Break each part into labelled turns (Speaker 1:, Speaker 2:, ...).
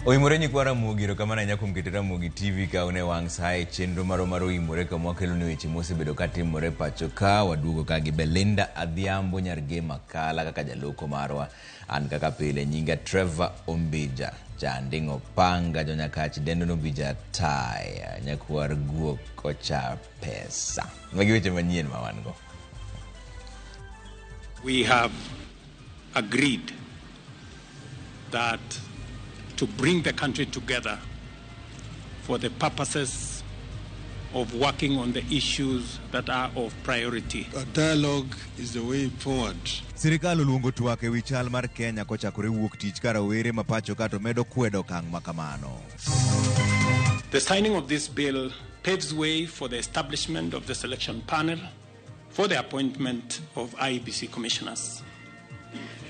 Speaker 1: Oimore nyikwa Ramogi, erokamano ahinya kuom keto Ramogi TV ka une wang' sa e chenro marwa mar Oimore kama wakelo ni weche mosebedo ka timore pacho ka. Waduogo ka gi Belinda Adhiambo nyar Gema Kala kaka jaloko marwa. An kaka pile nyinga Trevor Ombija Janding' Opanga jonyakach dendo nobija taya nyakwar guok ocha pesa. Magi weche manyien ma wan go.
Speaker 2: We have agreed that to bring the country together for the purposes of working on the issues that are of priority.
Speaker 3: A dialogue is the way forward.
Speaker 1: Sirikal oluongo twak ewi chal mar Kenya kochakore wuok tich ka rawere ma pacho ka to medo kwedo okang' ma kamano.
Speaker 2: The signing of this bill paves way for the establishment of the selection panel for the appointment of IEBC commissioners.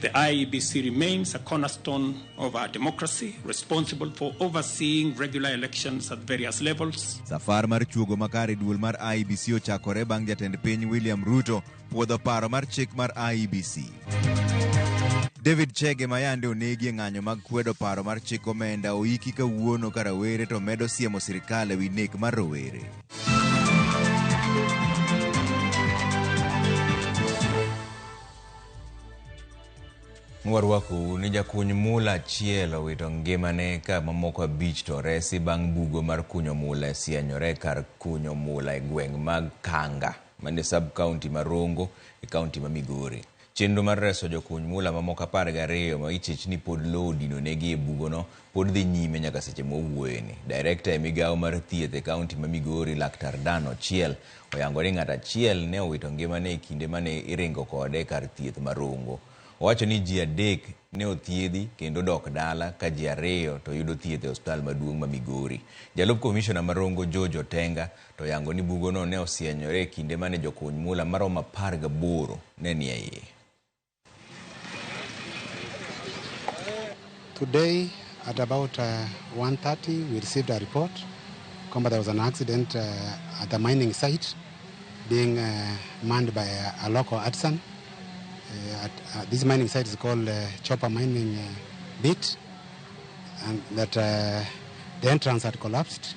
Speaker 2: The IEBC remains a cornerstone of our democracy, responsible for overseeing regular elections at various levels.
Speaker 1: Safar mar chuogo makare duol mar IEBC ochakore bang' jatend piny William Ruto puodho paro mar chik mar IEBC. David Chege ma yande onegi e ng'anyo mag kwedo paro mar chik omenda oiki kawuono ka rawere to medo siemo sirikal ewi nek mar rowere. Warwakou ni jakuny mula achiel owito ngimane ka mamoko 5 to oresi bang' bugo mar kunyo mula sienyore kar kunyo mula e gweng' mag Kanga manie sub county ma Rongo e county ma Migori. Chenro mar reso jokuny mula mamoko 12 ma ichich ni pod lowo odinonegi e bugono pod dhi nyime nyaka seche mwawuoyeni. Director e migawo mar thieth e county ma Migori Laktar Dan Ochiel oyango ni ng'at achiel ne owito ngimane e kinde mane iringo kode e kar thieth ma Rongo. Owacho ni ji 3 ne othiedhi kendo dok dala ka ji 2 to yudo thieth e osiptal maduong' ma Migori. Jalup komishona ma Rongo George Otenga to oyango ni bugono ne osienyore e kinde mane jokuny mula maromo 18 ne nie iye.
Speaker 4: Today at about 1:30 we received a report kwamba there was an accident at the mining site being manned by a local artisan. This mining site is called Chopper Mining Bit, and that the entrance had collapsed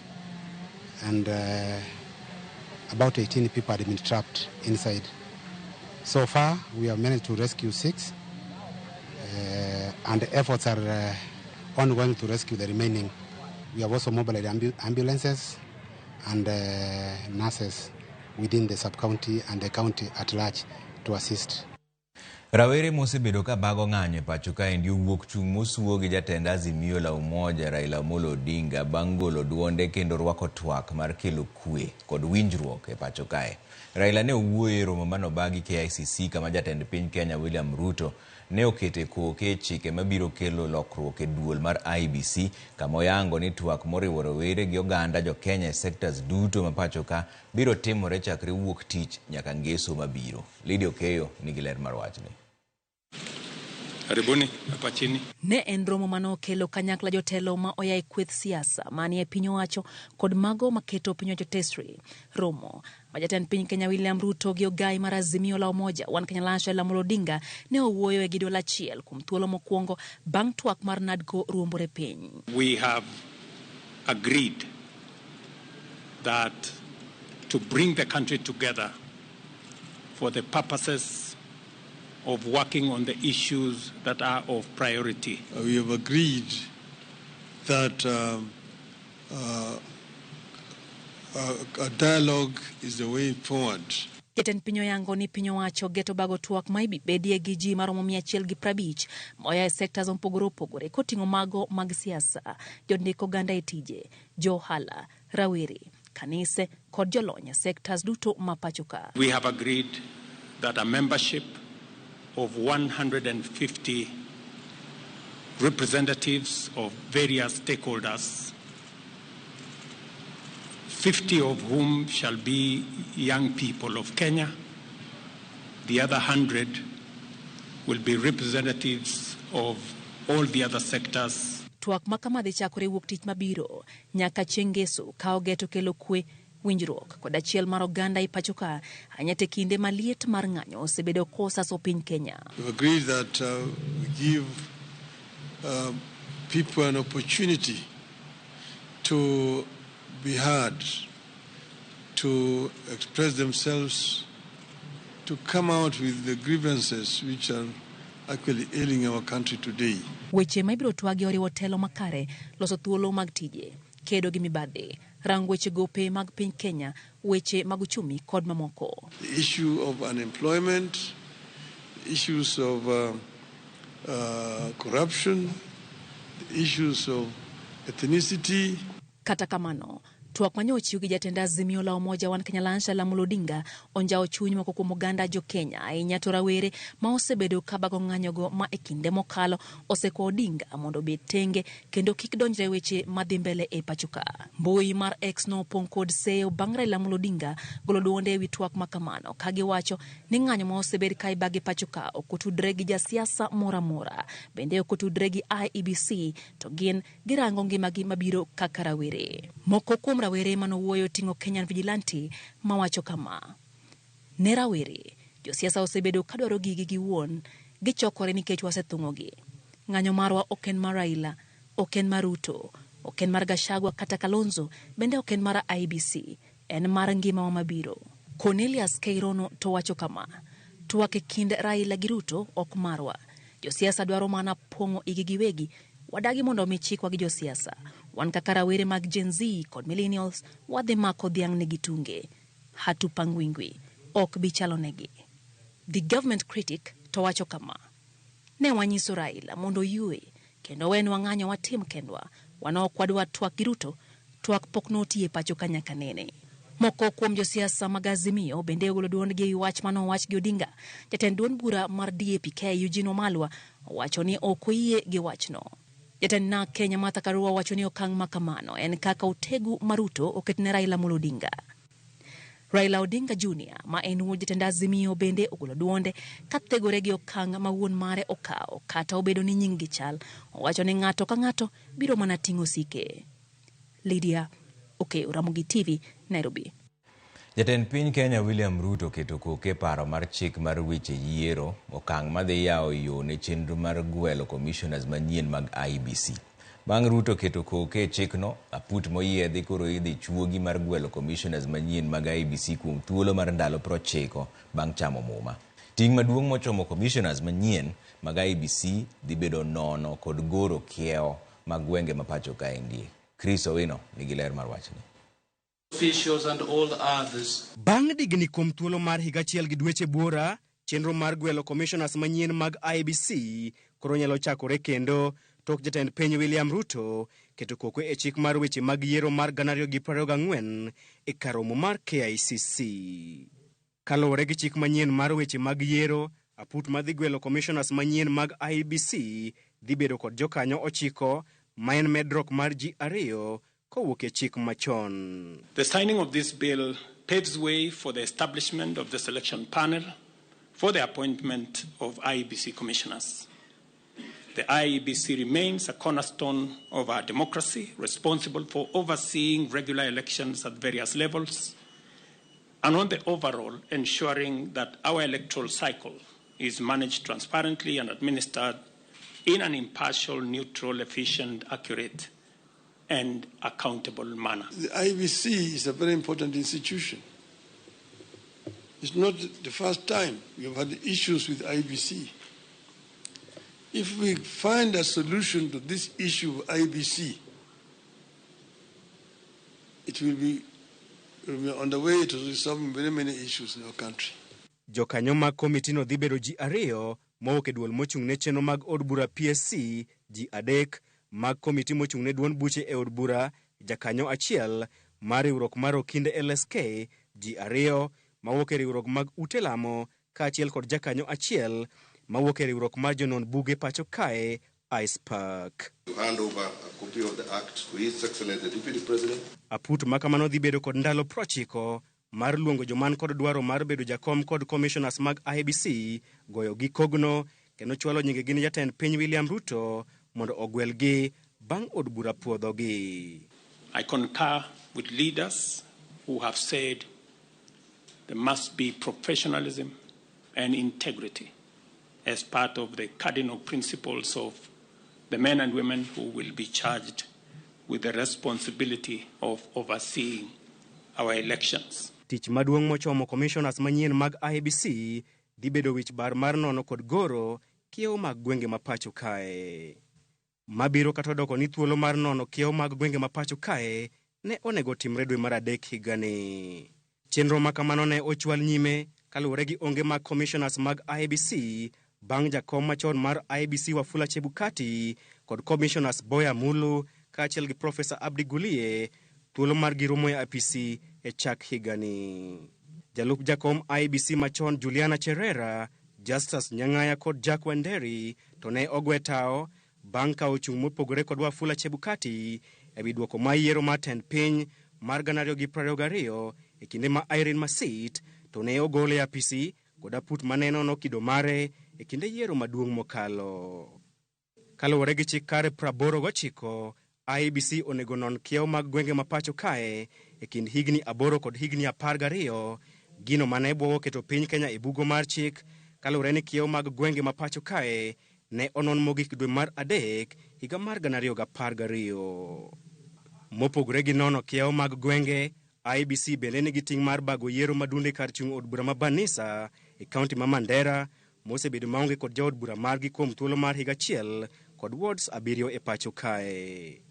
Speaker 4: and about 18 people had been trapped inside. So far we have managed to rescue 6, and efforts are ongoing to rescue the remaining. We have also mobilized ambulances and nurses within the sub-county and the county at large to assist.
Speaker 1: Rawere mosebedo ka bago ng'anyo e pacho kaendi owuok chung' mosuo gi jatend Azimio la Umoja Raila Amolo Odinga bang' golo duonde kendo rwako twak mar kelo kwe kod winjruok e pacho kae. Raila ne owuoyo e romo manobagi KICC kama jatend piny Kenya William Ruto ne okete koke e chike mabiro kelo lokruok e duol mar IEBC kama oyango ni twak moriwo rowere gi oganda jo Kenya e sectors duto ma pacho ka biro timore chakre wuok tich nyaka ngeso mabiro. Lydia Okeyo nigi ler mar wachni.
Speaker 2: Karibuni hapa chini.
Speaker 5: Ne en romo mane okelo kanyakla jotelo ma oya e kweth siasa manie piny owacho kod mago maketo piny owacho tesre. Romo ma jatend piny Kenya William Ruto gi ogai mar Azimio la Umoja One Kenya Alliance Raila Amolo Odinga ne owuoyo e giduol achiel kuom thuolo mokwongo bang' twak mar NADCO ruombore piny.
Speaker 2: We have agreed that to bring the country together for the purposes of working on the issues that are of priority.
Speaker 3: We have agreed that a dialogue is the way forward.
Speaker 5: Jatend piny oyango ni piny owacho geto bago twak ma ibedie gi ji maromo 150 moa e sectors mopogore opogore koting'o mago mag siasa, jondik oganda e tije, jo ohala, rawere, kanise kod jolony e sectors duto ma pacho ka.
Speaker 2: We have agreed that a membership of 150 representatives of various stakeholders, 50 of whom shall be young people of Kenya. The other 100 will be representatives of all the other sectors.
Speaker 5: Twak ma kama dhi chakore wuok tich mabiro nyaka chieng' ngeso ka ogeto kelo kwe, winjruok kod achiel mar oganda e pacho ka ahinya te kinde maliet mar ng'anyo osebedo kosaso piny Kenya.
Speaker 3: We've agreed that we give people an opportunity to be heard, to express themselves, to come out with the grievances which are actually ailing our country today.
Speaker 5: Weche ma ibiro twagi oriwo telo makare, loso thuolo mag tije, kedo gi mibadhi, rango weche gope mag piny Kenya, weche mag uchumi kod mamoko.
Speaker 3: The issue of unemployment, issues of corruption, the issues of ethnicity.
Speaker 5: Kata kamano, twak manyo ochiw gi jatend Azimio la Umoja One Kenya Alliance Raila Amolo Odinga onjawo chuny moko kuom oganda jo Kenya, ahinya to rawere ma osebedo ka bago ng'anyogo ma e kinde mokalo osekwa Odinga mondo obed tenge kendo kik donjre weche madhi mbele e pacho ka. Mbui mar X nopong' kod seyo bang' Raila Amolo Odinga golo duonde ewi twak ma kamano ka giwacho ni ng'anyo ma osebed ka ibago e pacho ka ok otudre gi jasiasa moro amora, bende ok otudre gi IEBC, to gin girango ngimagi mabiro kaka rawere. Moko kuom rawere manowuoyo ting'o Kenyan Vigilante mawacho kama: ne rawere, josiasa osebedo kadwaro gigi giwuon, gichokore nikech wasethung'ogi. Ng'anyo marwa ok en mar Raila, ok en mar Ruto, ok en mar Gachagua kata Kalonzo, bende ok en mar IEBC, en mar ngimawa mabiro. Cornelius Keirono to wacho kama: twak e kind Raila gi Ruto ok marwa. Josiasa dwaro mana pong'o igi giwegi, wadagi mondo omi chikwa gi josiasa. Wan kaka rawere mag Gen Z kod Millennials wadhi mako dhiang' nigi tunge. Hatupangwingwi ok bi chalonegi. The Government Critic to wacho kama: ne wanyiso Raila mondo oyue kendo wenwa ng'anyo watim kendwa. Wan ok wadwa twak gi Ruto, twak pok notiye pacho ka nyaka nene. Moko kuom josiasa mag Azimio bende ogolo duondgi ewi wach manowach gi Odinga. Jatend duond bura mar DAP-K Eugene Wamalwa owacho ni ok oyie gi wachno. Jatend NARC Kenya Martha Karua wacho ni okang' ma kamano en kaka otegu ma Ruto oketne Raila Amolo Odinga. Raila Odinga Jr. ma en wuod jatend Azimio bende ogolo duonde kathegore gi okang' ma wuon mare okawo kata obedo ni nying gi chal. Owacho ni ng'ato ka ng'ato biro mana ting'o sike. Lydia Okeyo, Ramogi TV, Nairobi.
Speaker 1: Jatend piny Kenya William Ruto oketo koke paro mar chik mar weche yiero, okang' madhi yawo yo ne chenro mar gwelo commissioners manyien mag IEBC. Bang' Ruto keto koke e chikno, aput moyiedhi koro idhi chuogi mar gwelo commissioners manyien mag IEBC kuom thuolo mar ndalo 90 bang' chamo muma. Ting' maduong' mochomo commissioners manyien mag IEBC dhi bedo nono kod goro kiewo mag gwenge ma pacho kaendi. Chris Owino nigi ler mar wachni.
Speaker 6: Officials and all others.
Speaker 7: Bang' digni kuom thuolo mar higa achiel gi dweche buora, chenro mar gwelo commissioners manyien mag IEBC koro nyalo chakore kendo tok jatend piny William Ruto keto koko e chik mar weche mag yiero mar 2024 e kar romo mar KICC. Kaluwore gi chik manyien mar weche mag yiero, aput madhi gwelo commissioners manyien mag IEBC dhi bedo kod jokanyo 9, ma en medruok mar ji 2 kowuok e chik machon.
Speaker 2: The signing of this bill paves way for the establishment of the selection panel for the appointment of IEBC commissioners. The IEBC remains a cornerstone of our democracy, responsible for overseeing regular elections at various levels, and on the overall ensuring that our electoral cycle is managed transparently and administered in an impartial, neutral, efficient, accurate, and accountable manner.
Speaker 3: The IEBC is a very important institution. It's not the first time we have had issues with IEBC. If we find a solution to this issue of IEBC, it will be on the way to resolving very many issues in our country.
Speaker 7: Jokanyo mag komitino dhi bedo ji 2 mowuok e duol mochung' ne chenro mag od bura PSC, ji 3 mag komiti mochung' ne duond buche e od bura, jakanyo 1 mar riwruok mar Okinde LSK, ji 2 mawuok e riwruok mag ute lamo, kaachiel kod jakanyo 1 mawuok e riwruok mar jonon buge pacho kae ICPAK.
Speaker 8: To hand over a copy of the act to His Excellency the Deputy President.
Speaker 7: Aput ma kamano dhi bedo kod ndalo 90 mar luongo joman kod dwaro mar bedo jakom kod commissioners mag IEBC goyo gi kogno kendo chwalo nyingegi ne jatend piny William Ruto mondo ogwelgi bang' od bura puodhogi.
Speaker 2: I concur with leaders who have said there must be professionalism and integrity as part of the cardinal principles of The men and women who will be charged with the responsibility of overseeing our elections.
Speaker 7: Tich maduong' mochomo commissioners manyien mag IEBC dhi bedo wich bar mar nono kod goro kiewo mag gwenge ma pacho kae. Mabiro kata odoko ni thuolo mar nono kiewo mag gwenge ma pacho kae ne onego timre dwe mar adek higani. Chenro ma kamano ne ochwal nyime kaluwore gi onge mag commissioners mag IEBC bang' jakom machon mar IEBC Wafula Chebukati kod commissioners Boya Mulu kaachiel gi Profesa Abdi Gulie thuolo margi rumo e apisi e chak higani. Jalup jakom IEBC machon Juliana Cherera, Justus Nyang'aya kod Jack Wanderi to ne ogwe tao bang' kawo chung' mopogore kod Wafula Chebukati ewi duoko mar yiero mar tend piny mar 2022 e kinde ma Irene Masit to ne ogol e apisi kod aput mane nono kido mare e kinde yiero maduong' mokalo. Kaluwore gi chik kare 89, IEBC onego non kiewo mag gwenge ma pacho kae e kind higni 8 kod higni 12, gino mane bwogo keto piny Kenya e bugo mar chik kaluwore ni kiewo mag gwenge ma pacho kae ne onon mogik dwe mar 3 higa mar 2012. Mopogore gi nono kiewo mag gwenge, IEBC bende nigi ting' mar bago yiero madunde kar chung' od bura ma Banisa e kaunti ma Mandera mosebedo maonge kod jaod bura margi kuom thuolo mar higa achiel kod wards 7 e pacho kae.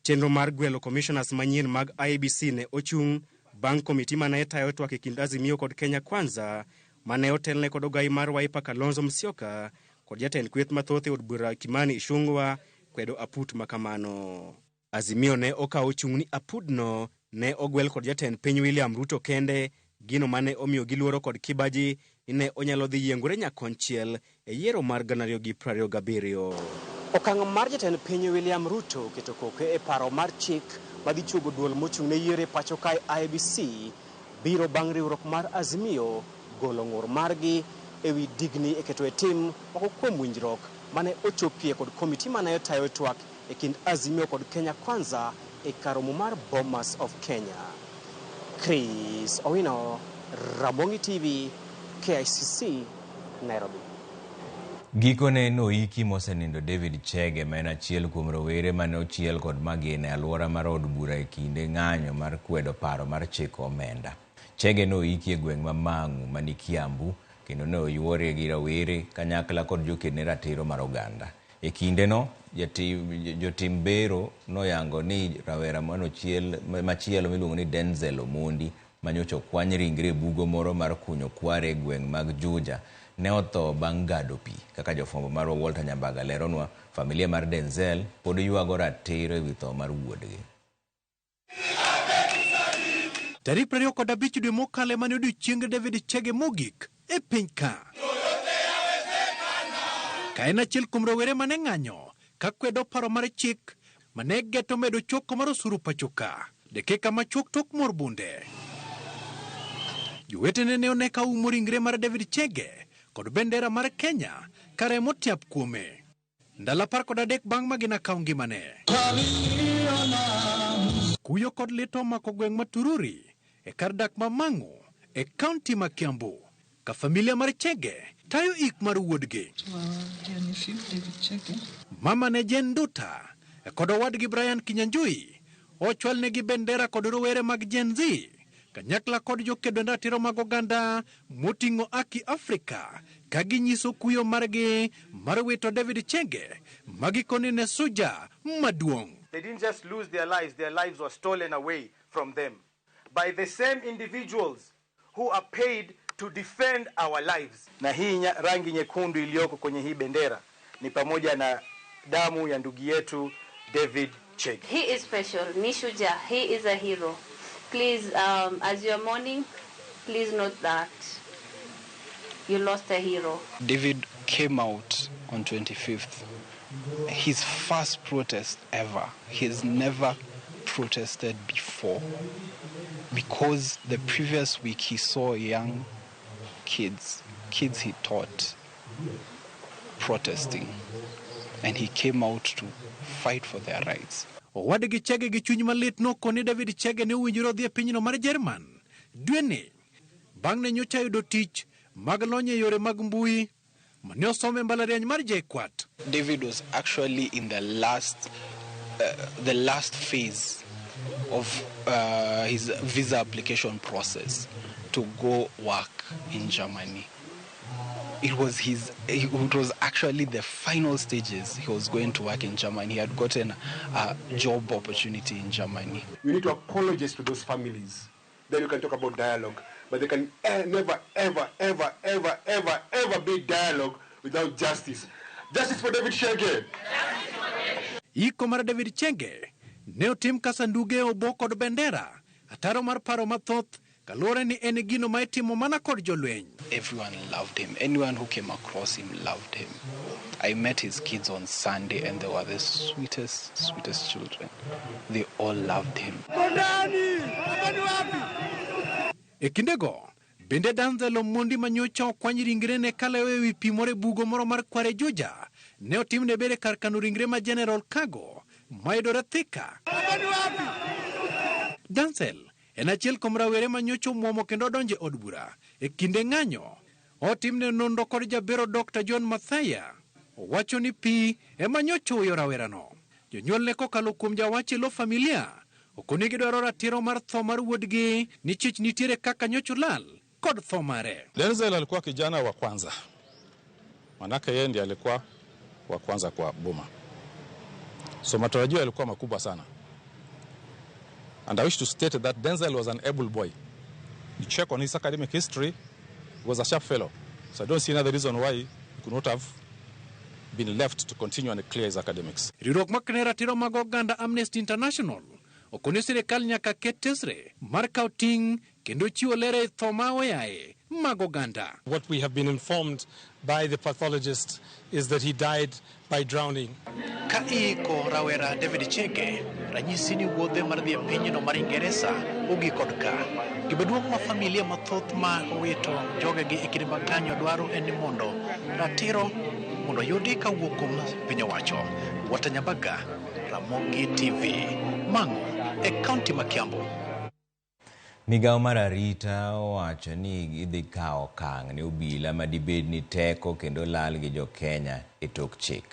Speaker 7: Chenro mar gwelo commissioners manyien mag IEBC ne ochung' bang' komiti mane tayo twak e kind Azimio kod Kenya Kwanza mane otelne kod ogai mar Wiper Kalonzo Musyoka kod jatend kweth mathoth e od bura Kimani Ichung'wa kwedo aput makamano. Azimio ne okawo chung' ni apudno ne ogwel kod jatend piny William Ruto kende, gino mane omiyo giluoro kod kibaji ni ne onyalo dhi yiengore nyakonchiel e yiero mar 2027. Okang' mar jatend piny William Ruto keto koke e paro mar chik madhi chuogo duol mochung' ne yiero e pacho kae IEBC biro bang' riwruok mar Azimio golo ng'ur margi ewi digni e keto e tim moko kuom winjruok mane ochopie kod komiti mane tayo twak e kind Azimio kod Kenya Kwanza e karomo mar Bomas of Kenya. Chris Owino, Ramogi TV, KICC, Nairobi.
Speaker 1: Gikone noiki mosenindo David Chege ma en achiel kuom rowere mane ochiel kod magina e alwora mar od bura e kinde ng'anyo mar kwedo paro mar chiko omenda. Chege noiki e gweng' ma Mang'u mani Kiambu kendo ne oyuore gi rawere kanyakla kod joked ne ratiro mar oganda. E kindeno, jotim bero noyango ni rawera manochiel machielo miluongo ni Denzel Omondi manyocha okwany ringre e bugo moro mar kunyo kware e gweng' mag Juja ne otho bang' gado pi. Kaka jofwambo marwa Walter Nyambaga leronwa, familia mar Denzel pod ywago ratiro ewi tho mar wuodgi.
Speaker 9: Tarik 25 dwe mokalo ema ne odiechieng David Chege mogik e piny ka. Ka en achiel kuom rowere mane ng'anyo ka kwedo paro mar chik mane geto medo choko mar osuru pacho ka. Dakika machuok tok mor bunde. Jowetene ne one ka umo ringre mar David Chege kod bendera mar Kenya ka remo tiap kuome. Ndalo 13 bang' magina kawo ngimane. Kuyo kod lit omako gweng' ma Tururi e kar dak ma Mang'u e kaunti ma Kiambu ka familia mar Chege tayo ik mar wuodgi. Mama ne Jane Nduta kod owadgi Brian Kinyanjui ochwalnegi bendera kod rowere mag Gen Z kanyakla kod jokedo ratiro mag oganda moting'o Aki Afrika ka ginyiso kuyo margi mar wito David Chege magikone ne suja maduong'.
Speaker 10: They didn't just lose their lives were stolen away from them by the same individuals who are paid to defend our lives. Na hii rangi nyekundu iliyoko kwenye hii bendera ni pamoja na damu ya ndugu yetu David Chege.
Speaker 11: He is special, ni shujaa, he is a hero. Please, as you are mourning, please note that you lost a hero.
Speaker 6: David came out on 25th. His first protest ever. He's never protested before, because the previous week he saw young kids he taught, protesting, and he came out to fight for their rights.
Speaker 9: Owadgi Chege gi chuny malit nokoni David Chege ne owinjore odhi e pinyno mar Jerman dweni bang' ne nyocha yudo tich mag lony e yore mag mbui. mane osom e mbalariany mar JKUAT.
Speaker 6: David was actually in the last phase of his visa application process to go work in Germany. It was actually the final stages. He was going to work in Germany. He had gotten a job opportunity in Germany.
Speaker 12: You need to apologize to those families. Then you can talk about dialogue. But there can never, ever, ever, ever, ever, ever be dialogue without justice. Justice for David Chege.
Speaker 9: Iko mar David Chege ne otim ka sanduge obo kod bendera, ataro mar paro mathoth kaluwore ni en gino ma itimo mana kod jolweny.
Speaker 6: Everyone loved him. Anyone who came across him loved him. I met his kids on Sunday and they were the sweetest, sweetest children. They all loved him.
Speaker 9: E kindego, bende Denzel Omondi manyocha okwany ringrene kalewo ewi pi moro e bugo moro mar Kware Juja ne otimne bere kar kano ringre ma General Cargo mayudore Thika. Denzel en achiel kuom rawere manyocha omuomo kendo odonjo e od bura e kinde ng'anyo. Otimne nonro kod jabero Dr. John Mathaya. Owacho ni pi ema nyocha owiyo rawerano. Jonyuolne kokalo kuom jawach e lo familia okoni gidwaro ratiro mar tho mar wuodgi nichich nitiere kaka nyocha olal kod tho mare.
Speaker 13: Denzel alikuwa kijana wa kwanza, manake yeye ndiye alikuwa wa kwanza kwa boma, so matarajio yalikuwa makubwa sana. And I wish to state that Denzel was an able boy. You check on his academic history, he was a sharp fellow. So I don't see another reason why he could not have been left to continue and clear his academics.
Speaker 9: Riwruok makne ratiro mag oganda Amnesty International okoni sirikal nyaka ket tesre mar kawo ting' kendo chiwo ler e tho ma oyaye mag oganda.
Speaker 14: What we have been informed by the pathologist is that he died by drowning.
Speaker 15: Ka iiko rawera David Chege, ranyisi ni wuodhe mar dhi e pinyno mar Ingeresa ogik kod ka. Gima duong' ma familia mathoth ma owito jogegi e kinde mag ng'anyo dwaro en ni mondo ratiro mondo oyudi kawuok kuom piny owacho. Walter Nyambaga, Ramogi TV, Mang'u e kaunti ma Kiambu.
Speaker 1: Migawo mar arita owacho ni gidhi kawo okang' ne obila madibed ni teko kendo lal gi jo-Kenya e tok chik.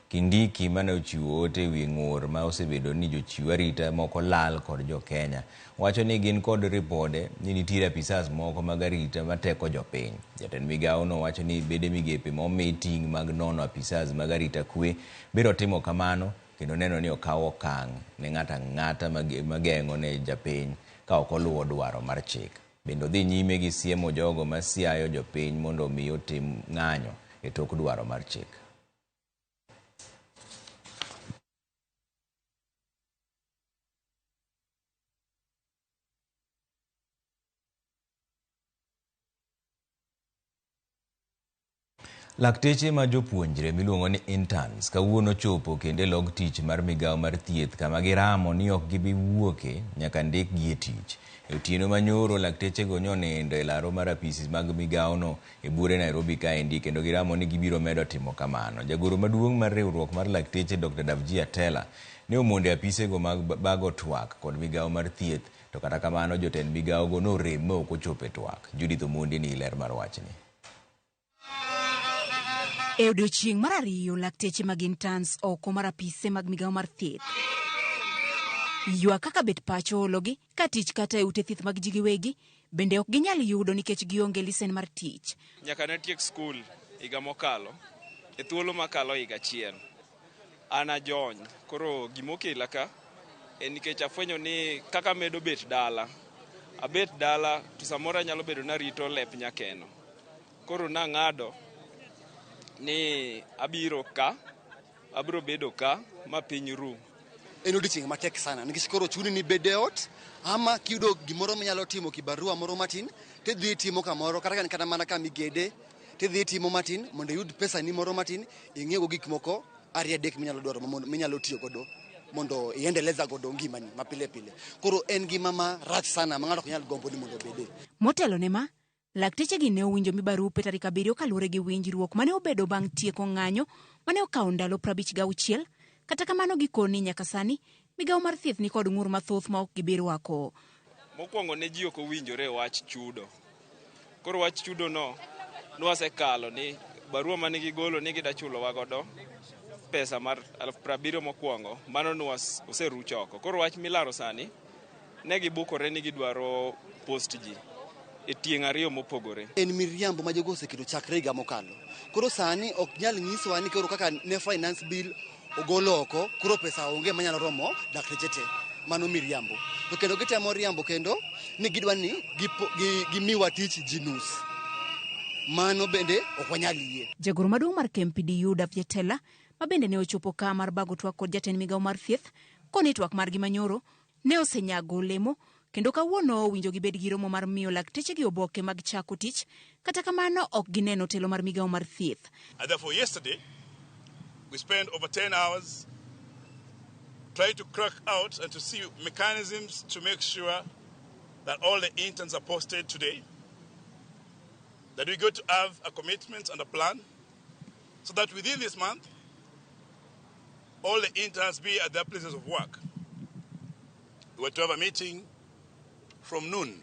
Speaker 1: Kindiki mane ochiwo ote ewi ng'ur ma osebedo ni jochiw arita moko lal kod jo-Kenya wacho ni gin kod ripode ni nitiere apisas moko mag arita mateko jopiny. Jatend migawo no wacho ni bede migepe momi ting' mag nono apisas mag arita kwe biro timo kamano kendo neno ni okaw okang' ne ng'ato ang'ata mageng'o ne japiny ka ok oluwo dwaro mar chik. Bende odhi nyime gi siemo jogo ma siayo jopiny mondo omi otim ng'anyo e tok dwaro mar chik. Lakteche ma jopuonjre miluongo ni interns kawuono chopo kendo e log tich mar migawo mar thieth kama giramo ni ok gibi wuoke nyaka ndikgi e tich. E otieno manyoro laktechego nyonindo e laro mar apisi mag migawono e buore Nairobi kaendi kendo giramo ni gibiro medo timo kamano. Jagoro maduong' mar riwruok mar lakteche Dr. Davji Atela ne omondo e apisego mag bago twak kod migawo mar thieth to kata kamano jotend migawogo norem ma ok ochopo e twak. Judith Omondi ni ler mar wachni.
Speaker 16: E odiochieng' mar ariyo, lakteche mag interns oko mar apise mag migawo mar thieth ywak kaka bet pacho oologi ka tich kata e ute thieth mag ji giwegi bende ok ginyal yudo nikech gionge lisen mar tich.
Speaker 17: Nyaka ne tiek skul higa mokalo, e thuolo makalo higa achiel, an ajony. Koro gimokela ka en nikech afwenyo ni kaka amedo bet dala, abet dala to samoro anyalo bedo narito lep nyakeno. Koro nang'ado ni abiro ka, abiro bedo ka ma piny ru.
Speaker 18: En odiochieng' matek sana nikech koro chuni ni bed e ot ama kiyudo gimoro minyalo timo kibarua moro matin tidhi itimo kamoro kata ka kata mana ka migede tidhi itimo matin mondo iyud pesani moro matin ing'iewgo gik moko ariyo adek minyalo dwaro minyalo tiyo godo mondo iendeleza godo ngimani mapile pile. Koro en ngima marach sana ma ng'ato ok nyal gombo ni mondo obede.
Speaker 16: Motelo ne ma, laktechegi ne owinjo mi barupe tarik 7 kaluwore gi winjruok mane obedo bang' tieko ng'anyo mane okawo ndalo 56. Kata kamano gikoni nyaka sani migawo mar thieth ni kod ng'ur mathoth ma ok gibi rwako.
Speaker 17: Mokwongo ne ji ok owinjore e wach chudo. Koro wach chudo no nwasekalo ni Barua mane gigolo ni gida chulowa godo pesa mar 70,000 mokwongo, mano nwas oseruch oko. Koro wach milaro sani, ne gibukore ni gidwaro post ji e tieng' ariyo mopogore.
Speaker 18: En miriambo ma jogo oseketo chakre higa mokalo. Koro sani ok nyal nyiswa ni koro kaka ne finance bill ogol oko, koro pesa onge manyalo romo dakteche te. Mano miriambo. To kendo gitemo riambo kendo ni gidwa ni gimiwa tich ji nus. Mano bende ok wanyal yie.
Speaker 16: Jagoro maduong' mar KMPDU Duff Jatela ma bende ne ochopo ka mar bago twak kod jatend migawo mar thieth koni twak margi manyoro ne osenyago olemo kendo kawuono owinjo gibed gi romo mar miyo lakteche gi oboke mag chako tich kata kamano ok gineno telo mar migawo mar thieth.
Speaker 19: And therefore yesterday we spent over 10 hours trying to crack out and to see mechanisms to make sure that all the interns are posted today, that we go to have a commitment and a plan so that within this month, all the interns be at their places of work. We were to have a meeting from noon.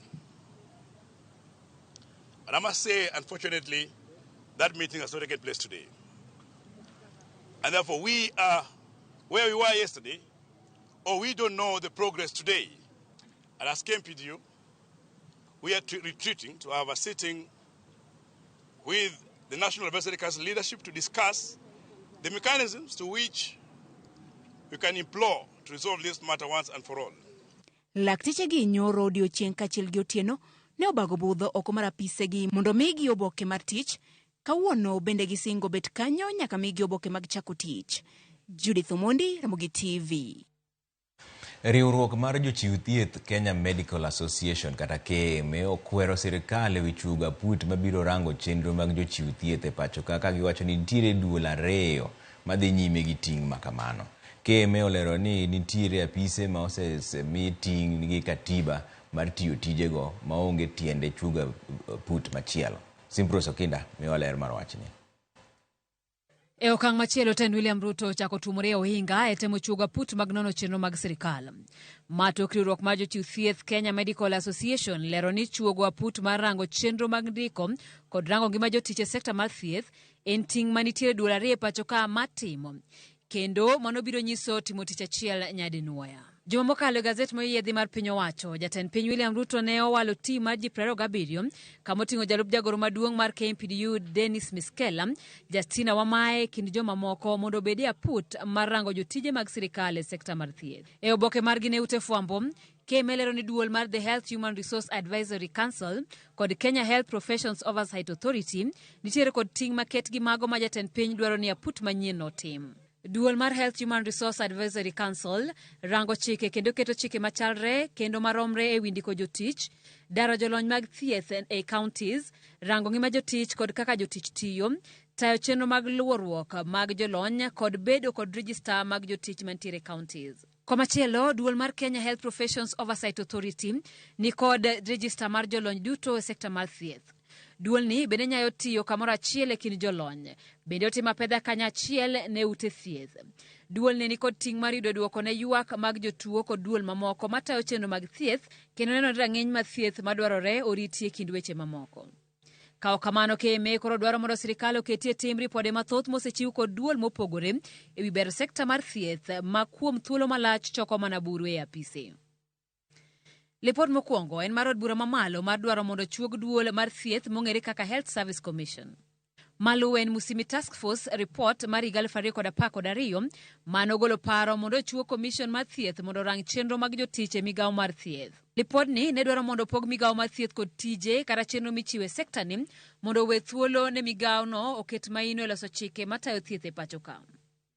Speaker 19: And I must say, unfortunately, that meeting has not taken place today. And therefore, we are where we were yesterday, or we don't know the progress today. And as KMPDU, we are retreating to have a sitting with the National Advisory Council leadership to discuss the mechanisms to which we can implore to resolve this matter once and for all.
Speaker 16: Lakteche gi nyoro odiochieng' kaachiel gi otieno ne obago budho oko mar apisegi mondo migi oboke mar tich. Kawuono bende gisingo bet kanyo nyaka migi oboke mag chako tich. Judith Omondi, Ramogi TV.
Speaker 1: Riwruok mar jochiw thieth Kenya Medical Association kata KMA okwero sirikal ewi chuogo aput mabiro rango chenro mag jochiw thieth e pacho ka giwacho ni nitiere duol ariyo madhi nyime gi ting' makamano. KMA olero ni nitiere apise ma osemi ting' gi katiba mar tiyo tijego maonge tiende chuogo aput machielo. Simprose Okinda miwa ler mar wachni.
Speaker 20: E okang' machielo, tend William Ruto ochako tumore e ohinga e temo chuogo aput mag nono chenro mag sirikal. Ma tok riwruok mar jochiw thieth Kenya Medical Association lero ni chuogo aput mar rango chenro mag ndiko kod rango ngima jotich e sekta mar thieth en ting' manitiere duol ariyo e pacho ka matimo. Kendo mano biro nyiso timo tich achiel nyadinwoya. Juma mokalo e gazet moyiedhi mar piny owacho, jatend piny William Ruto ne owalo tim mar ji 27 kama oting'o jalup jagoro maduong' mar KMPDU Dennis Miskela, Justina Wamae kind jomamoko mondo obed e aput mar rango jotije mag sirikal e sekta mar thieth. E oboke margi ne ute fwambo, KMA lero ni duol mar The Health Human Resource Advisory Council kod Kenya Health Professions Oversight Authority nitiere kod ting' maket gi mago ma jatend piny dwaro ni aput manyien otim. Duol mar Health Human Resource Advisory Council rango chike kendo keto chike machalre kendo maromre e wi ndiko jotich, daro jolony mag thieth e counties, rango ngima jotich kod kaka jotich tiyo, tayo chenro mag luoruok mag jolony kod bedo kod register mag jotich mantiere e counties. Komachielo, duol mar Kenya Health Professions Oversight Authority ni kod register mar jolony duto e sekta mar thieth. Duolni bende nyayo tiyo kamoro achiel e kind jolony. Bende otimo apedha kanyachiel ne ute thieth. Duolni ni kod ting' mar yudo duoko ne ywak mag jotuo kod duol mamoko matayo chenro mag thieth kendo neno ni rang'iny mar thieth madwarore oriti e kind weche mamoko. Ka ok kamano, KMA koro dwaro mondo sirikal oketie tim ripode mathoth mosechiw kod duol mopogore e wi bero sekta mar thieth ma kuom thuolo malach choko mana buru e apise. Lipot mokwongo en mar od bura mamalo mar dwaro mondo chuog duol mar thieth mong'ere kaka Health Service Commission. Maluwe en Musimi Task Force report mar higa 2012 manogolo paro mondo ochiw commission mar thieth mondo orang chenro mag jotich e migawo mar thieth. Lipodni ne dwaro mondo opog migawo mar thieth kod tije kata chenro michiwo e sekta ni mondo owe thuolo ne migawono oket maino e loso chike matayo thieth e pacho ka.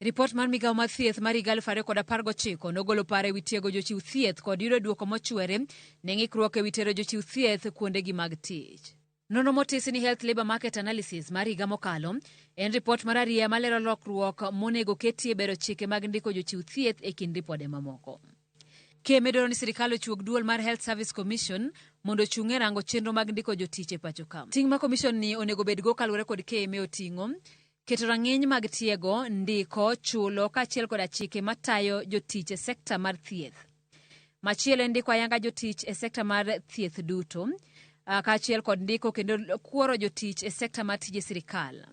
Speaker 20: Ripot mar migawo mar thieth mar higa 2019 nogolo paro e wi tiego jochiw thieth kod yudo duoko mochwere ne ng'ikruok e wi tero jochiw thieth kuondegi mag tich. Nonro motisi ni Health Labour Market Analysis mar higa mokalo en ripot mar arieya malero lokruok monego ketie bero chike mag ndiko jochiw thieth e kind ripode mamoko. KMA dwaro ni sirikal ochuog duol mar Health Service Commission mondo ochung' e rango chenro mag ndiko jotich e pacho ka. Ting' ma commission ni onego bedgo kaluwore kod KMA oting'o keto rang'iny mag tiego, ndiko, chulo kaachiel koda chike matayo jotich e sekta mar thieth. Machielo en ndiko ayanga jotich e sekta mar thieth duto, kaachiel kod ndiko kendo kuoro jotich e sekta mar tije sirikal.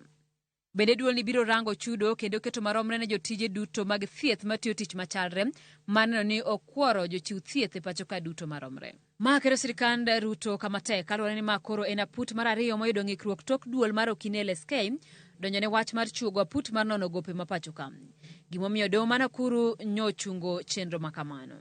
Speaker 20: Bende duolni biro rango chudo kendo keto maromre ne jotije duto mag thieth matiyo tich machalre mar neno ni okworo jochiw thieth e pacho ka duto maromre. Ma keto sirkand Ruto kama tek kaluwore ni ma koro en aput mar ariyo moyudo ng'ikruok tok duol mar Okine LSK donjo ne wach mar chuogo aput mar nono gope ma pacho ka. Gimomiyo doho ma Nakuru nyochungo chenro ma kamano.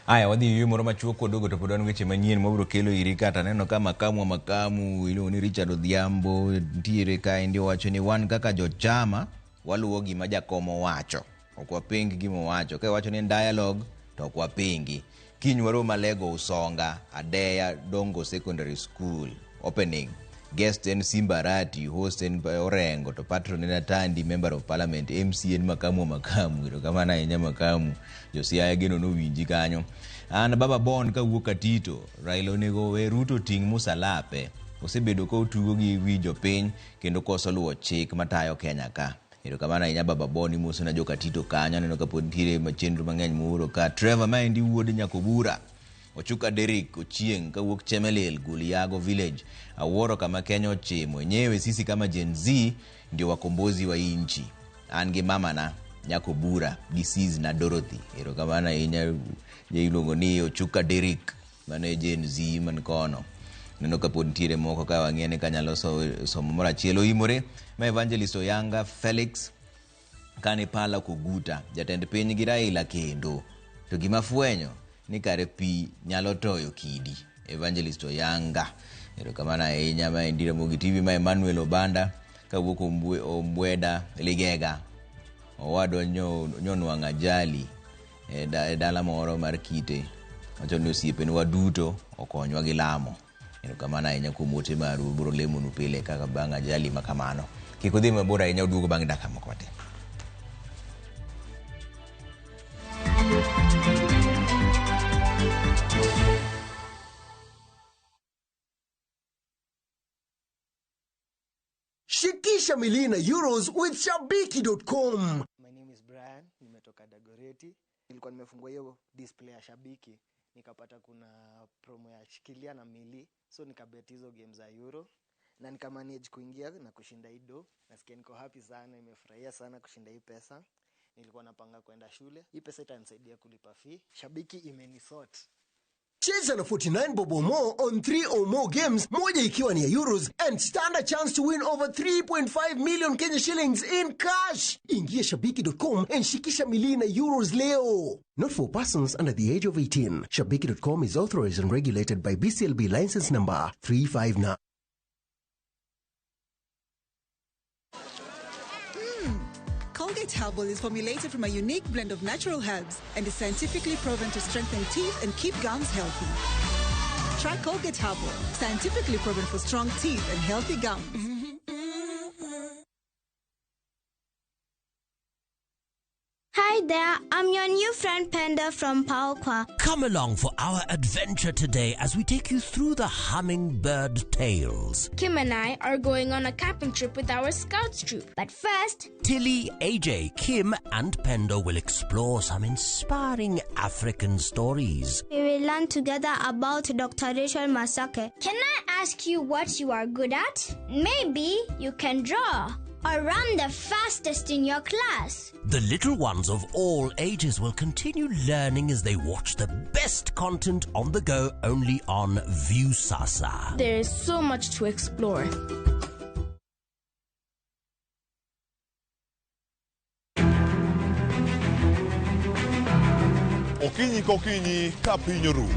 Speaker 1: Aya, wadhi yueyo moro machuok kwaduogo to pod wan weche manyien mwabiro kelo iri kata aneno ka makamu wa makamu iluongo ni Richard Odhiambo nitiere kaendi owacho ni wan kaka jochama waluwo gima jakom owacho ok waping gima owacho ka iwacho ni en dialogue to ok wapingi kiny warom Alego Usonga Adeya Dongo Secondary School opening guest en Simba Arati host en Orengo to patron en Atandi member of parliament MC en makamu wa makamu erokamano ahinya makamu josiaya geno nowinji kanyo an baba Bon kawuok Katito Raila onego owe Ruto ting' musalape osebedo ka otugo gi wi jopiny kendo koso luwo chik matayo Kenya ka erokamano ahinya baba Bon imosona jo Katito kanyo aneno ka pod nitiere chenro mang'eny muoro ka Trevor maendi wuod Nyakobura Ochuka Derrick Ochieng kawuok Chemelil Guliago Village awuoro kama Kenya ochimo enyewe sisi kama Gen Z ndio wakombozi wa hii nchi an gi mamana Nyakobura gi sis na Dorothy erokamano ahinya iluongo ni Ochuka Derrick mano e Gen Z man kono neno ka pod nitiere moko ka wang'iyo ni kanyalo somo moro achiel oimore ma Evangelist Oyanga Felix kane pala Koguta jatend piny gi Raila kendo to gima fwenyo ni kare pi nyalo toyo kidi Evangelist Oyanga erokamano ahinya ma endi Ramogi TV ma Emmanuel Obanda kawuok Ombweda Ligega owadwa nyonwang'o ajali e dala moro mar Kite wacho ni osiepene duto okonywa gi lamo erokamano ahinya kuom ote maru biro lemonu pile kaka bang' ajali ma kamano kik udhi mabor ahinya uduogo bang' dakika moko matin.
Speaker 21: Shikisha milina euros with Shabiki.com.
Speaker 22: My name is Brian, nimetoka Dagoretti. Nilikuwa nimefungua hiyo display ya Shabiki, nikapata kuna promo ya shikilia na mili, so nikabet hizo game za Euro na nikamanage kuingia na kushinda hii do. Nasikia niko happy sana, nimefurahia sana kushinda hii pesa. Nilikuwa napanga kwenda shule, hii pesa itanisaidia kulipa fee. Shabiki imenisort.
Speaker 21: Cheza na 49 bob or more on 3 or more games, moja ikiwa ni ya euros and stand a chance to win over 3.5 million Kenya shillings in cash. Ingia shabiki.com and shikisha milina euros leo. Not for persons under the age of 18. Shabiki.com is authorized and regulated by BCLB license number 359.
Speaker 23: Colgate Herbal is formulated from a unique blend of natural herbs and is scientifically proven to strengthen teeth and keep gums healthy. Try Colgate Herbal, scientifically proven for strong teeth and healthy gums.
Speaker 24: Hi there, I'm your new friend Penda from Paokwa.
Speaker 25: Come along for our adventure today as we take you through the hummingbird tales.
Speaker 24: Kim and I are going on a camping trip with our scouts troop. But first,
Speaker 25: Tilly, AJ, Kim, and Pendo will explore some inspiring African stories.
Speaker 24: We will learn together about Dr. Rachel Masake. Can I ask you what you are good at? Maybe you can draw or run the fastest in your class.
Speaker 25: The little ones of all ages will continue learning as they watch the best content on the go only on Viusasa.
Speaker 24: There is so much to explore.
Speaker 26: Okinyi kokinyi ka piny oru.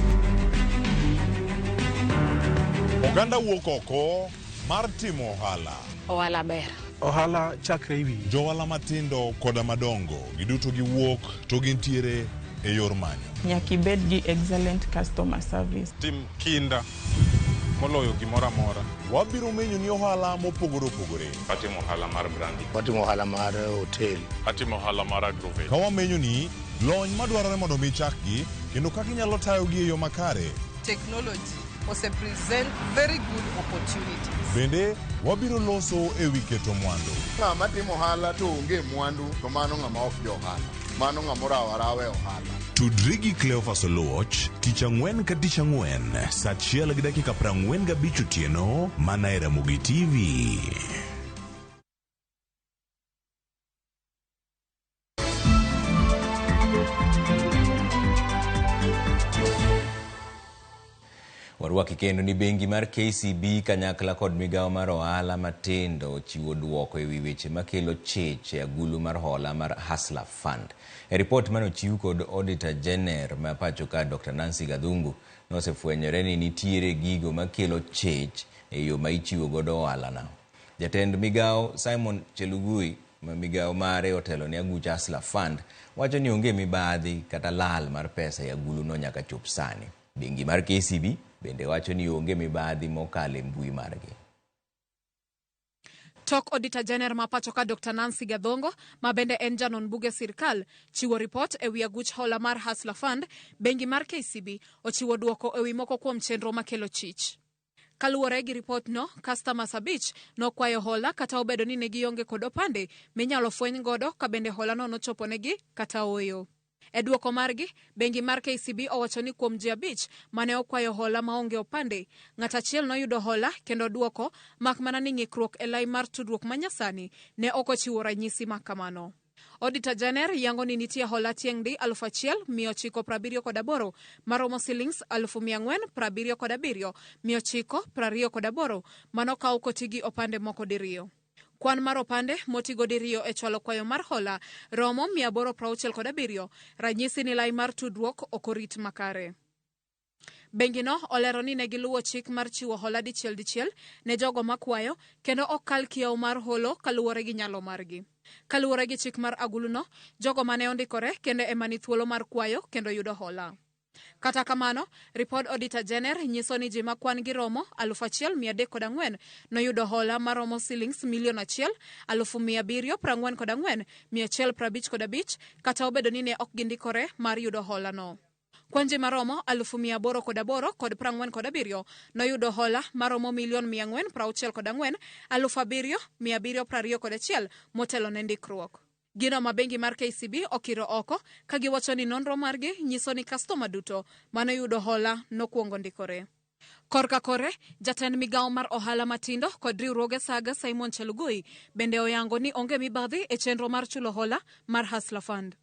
Speaker 26: Oganda wuok oko mar timo ohala.
Speaker 27: Ohala ber.
Speaker 26: Ohala chakre ewi. Johala matindo koda madongo giduto giwuok to gintiere e yor manyo.
Speaker 28: Nyaka ibed gi excellent customer service.
Speaker 26: Tim kinda moloyo gimoro amora. Wabiro menyo ni ohala mopogore opogore.
Speaker 29: Atimo ohala mar brandi.
Speaker 30: Watimo ohala mar hotel.
Speaker 29: Atimo ohala mar agrovet.
Speaker 26: Ka wamenyo ni lony madwarore mondo mi chakgi kendo kaka inyalo tayogi e yo makare.
Speaker 31: Technology ose present very good opportunities.
Speaker 26: Bende wabiro loso e wi keto mwandu.
Speaker 8: Ng'ama timo ohala to onge mwandu to mano ng'ama ok jo ohala. Mano ng'ama orawo arawa e ohala.
Speaker 26: Tudri gi Cleophas Oluoch tich ang'wen ka tich ang'wen saa 1:45 otieno mana e Ramogi TV.
Speaker 1: Warwaki kendo ni bengi mar KCB kanyakla kod migawo mar ohala matindo ochiwo duoko ewi weche makelo chich e agulu mar hola mar Hustler Fund. E ripot mane ochiw kod Auditor General ma pacho ka Dr. Nancy Gathungu nosefwenyore ni nitiere gigo makelo chich e yo ma ichiwo godo ohalano. Jatend migawo Simon Chelugui ma migawo mare otelo ne aguch Hustler Fund wacho ni onge mibadhi kata lal mar pesa e aguluno nyaka chop sani. Bengi mar KCB bende wacho ni onge mibadhi mokalo e mbui margi.
Speaker 2: Tok Auditor General ma pacho ka Dr. Nancy Gathungu, ma bende en janon buge sirkal, chiwo ripot ewi aguch hola mar Hustler Fund, bengi mar KCB ochiwo duoko ewi moko kuom chenro makelo chich. Kaluwore gi ripot no, customers 5 nokwayo hola kata obedo ni ne gionge kod opande minyalo fweny godo ka bende holano nochoponegi kata ooyo. E duoko margi, bengi mar KCB owacho ni kuom ji 5 mane okwayo hola maonge opande, ng'at achiel noyudo hola kendo duoko, mak mana ni ng'ikruok e lai mar tudruok manyasani ne ok ochiwo ranyisi ma kamano. Auditor General yango ni nitie hola tieng' di 1978 maromo silings 477,928 manokaw koti gi opande moko diriyo. Kwan mar opande motigo diriyo e chwalo kwayo mar hola romo 867, ranyisi ni lai mar tudruok ok orit makare. Bengino olero ni ne giluwo chik mar chiwo hola dichiel dichiel ne jogo makwayo kendo ok kal kiewo mar holo kaluwore gi nyalo margi. Kaluwore gi chik mar aguluno, jogo mane ondikore kendo ema ni thuolo mar kwayo kendo yudo hola. Kata kamano, ripod Auditor General nyiso ni ji ma kwan gi romo 1304 noyudo hola maromo silings milion 1,744,155 kata obedo ni ne ok gindikore mar yudo hola no. Kwan ji maromo 808,047 noyudo hola maromo milion 464,721 motelo ne ndikruok. Gino ma bengi mar KCB okiro oko ka giwacho ni nonro margi nyiso ni kastoma duto manoyudo hola nokwongo ndikore. Korka kore, jatend migawo mar ohala matindo kod riwruoge Saga Simon Chelugui bende oyango ni onge mibadhi e chenro mar chulo hola mar Hustler Fund.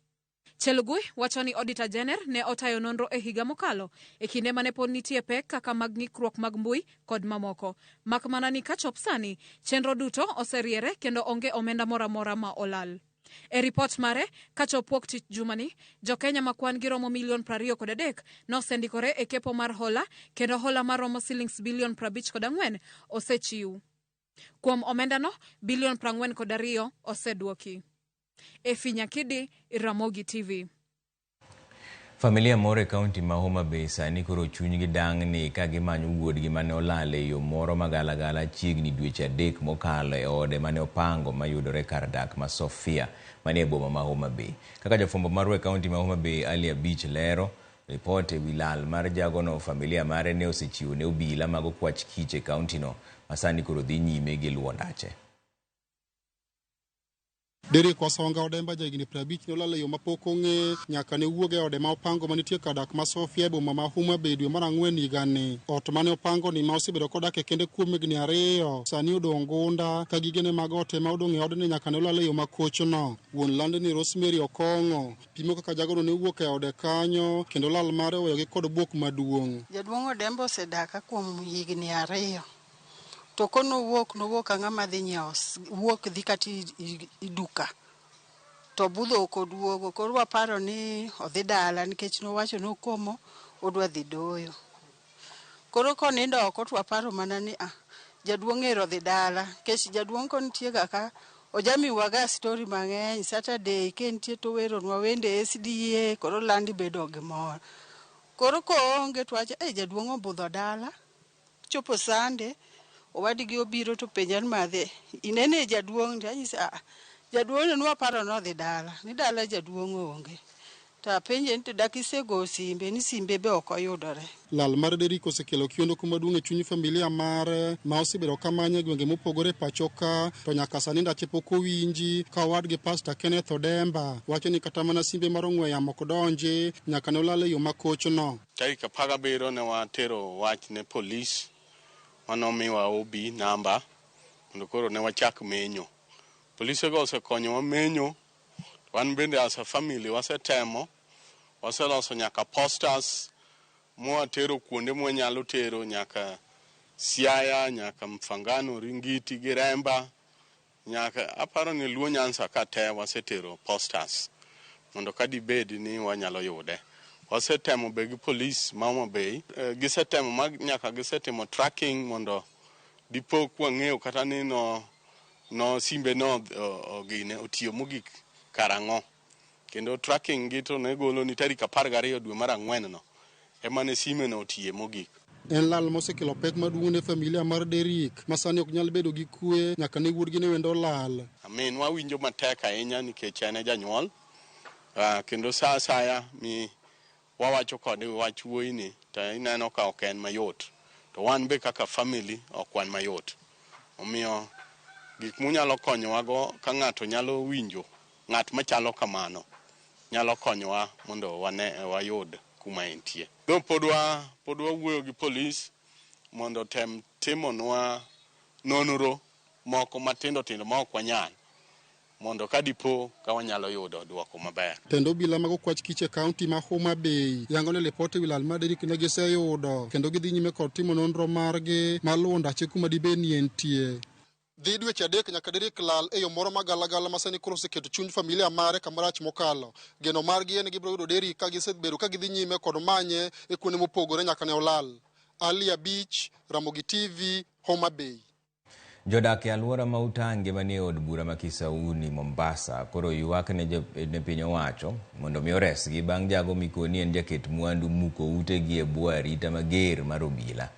Speaker 2: Chelugui wacho ni Auditor General ne otayo nonro e higa mokalo e kinde mane pod nitie pek kaka mag ng'ikruok mag mbui kod mamoko. Mak mana ni kachop sani, chenro duto oseriere kendo onge omenda moro amora ma olal. E ripot mare, kachop wuok tich jumani, jo-Kenya ma kwan gi romo milion 23 nosendikore e kepo mar hola kendo hola maromo silings bilion 54 osechiw. Kuom omendano, bilion 42 oseduoki. Efi Nyakidi, Ramogi TV.
Speaker 1: Familia moro e kaunti ma Homa Bay sani koro chunygi dang'ni ka gimanyo wuodgi mane olal e yo moro magalagala chiegni dweche 3 mokalo e ode mane opango mayudore kar dak ma Sofia manie boma ma Homa Bay. Kaka jafwambo marwa e kaunti ma Homa Bay Ali Abich lero, ripot ewi lal mar jagono familia mare ne osechiwo ne obila mag okwach kich e kauntino ma sani koro dhi nyime gi luwo ndache.
Speaker 3: Derek Wasonga Odemba jahigni 50 ne olal e yo mapok ong'e nyaka ne wuog e ode ma opango manitie kar dak ma Sofia e boma ma Homa Bay dwe mar 4 higani. Ot mane opango ni ma osebedo kodak e kende kuom higni 2 sani odong' gunda ka gigene mag ot ema odong' e odni nyaka ne olal e yo makochno. Wuon landni Rosemary Okong'o pimo kaka jagono ne owuok e ode kanyo kendo lal mare oweyogi kod bwok maduong'.
Speaker 4: Jaduong' Odemba osedaka kuom higni 2. To konowuok, nowuok ang'a madhi nyiewo, wuok dhi kata i duka. To budho ok oduogo, koro waparo ni odhi dala nikech nowacho ni okomo odwa dhi doyo. Koro konindo oko to waparo mana ni jaduong' ero odhi dala. Nikech jaduong' konitie ga ka, ojamiwaga story mang'eny. Saturday ka entie to oweronwa wende SDA, koro landi bedo gi mor. Koro koonge to wacho, jaduong' obudho dala. Chopo Sunday, owadgi obiro to penja ni madhe, inene jaduong' ni? Anyise, jaduong' ni waparo ni odhi dala, ni dala jaduong' onge. To apenje ni to dak isego simbe, ni simbe be ok oyudore.
Speaker 3: Lal mar Derek osekelo kiondoko maduong' e chuny familia mare ma osebedo kamanye e gwenge mopogore e pacho ka, to nyaka sani ndache pok owinji ka owadgi Pastor Kenneth Odemba wacho ni kata mana simbe mar ong'we yamo ok donji nyaka ne olal e yo makochno.
Speaker 29: Tarik 17 ne watero wach ne polis manomiwa OB namba mondo koro ne wachak menyo. Polisego osekonyowa menyo, wan bende as a family wasetemo, waseloso nyaka posters Mwatero kuonde mwanyalo tero nyaka Siaya, nyaka Mfangano, Ringiti gi Remba, nyaka aparo ni Luo Nyanza ka te wasetero posters mondo ka dibed ni wanyalo yude. Wasetemo be gi polis ma Homa Bay, gisetemo ma nyaka gisetimo tracking mondo dipo kwang'eyo kata ni no no simbe no gine otiyo mogik karang'o. Kendo tracking gi to ne golo ni tarik 12 dwe mar 4 no ema ne sime no otiye mogik.
Speaker 3: En lal mosekelo pek maduong' ne familia mar Derrick ma sani ok nyal bedo gi kwe nyaka ne wuodgi ne wendo lal.
Speaker 29: Amin wawinjo matek ahinya nikech en e janyuol, kendo sa asaya mi wawacho kode wach wuoyini to ineno ka ok en mayot. To wan be kaka family ok wan mayot. Omiyo gik munyalo konyowago ka ng'ato nyalo winjo ng'at machalo kamano nyalo konyowa mondo wane wayud kuma entie. Dho pod wawuoyo gi polis mondo tem timonwa nonro moko matindo tindo ma ok wanyal mondo ka dipo ka wanyalo yudo dwoko maber.
Speaker 3: Tend obila mag okwach kich e kaunti ma Homa Bay yango ni lipot ewi lal mar Derrick ne giseyudo kendo gidhi nyime kod timo nonro margi mar luwo ndache kuma dibed ni entie. Dhi dweche 3 nyaka Derrick lal e yo moro magalagala ma sani koro oseketo chuny familia mare kamarach mokalo. Geno margi en gibiro yudo Derrick ka gisebedo ka gidhi nyime kod manye e kuonde mopogore nyaka ne olal. Ali Abich, Ramogi TV, Homa Bay.
Speaker 1: Jodak e alwora ma Utange manie od bura ma Kisauni, Mombasa, koro ywak ne piny owacho mondo mi oresgi bang' jago mikoni en jaket mwandu muko utegi e bwo arita mager mar obila.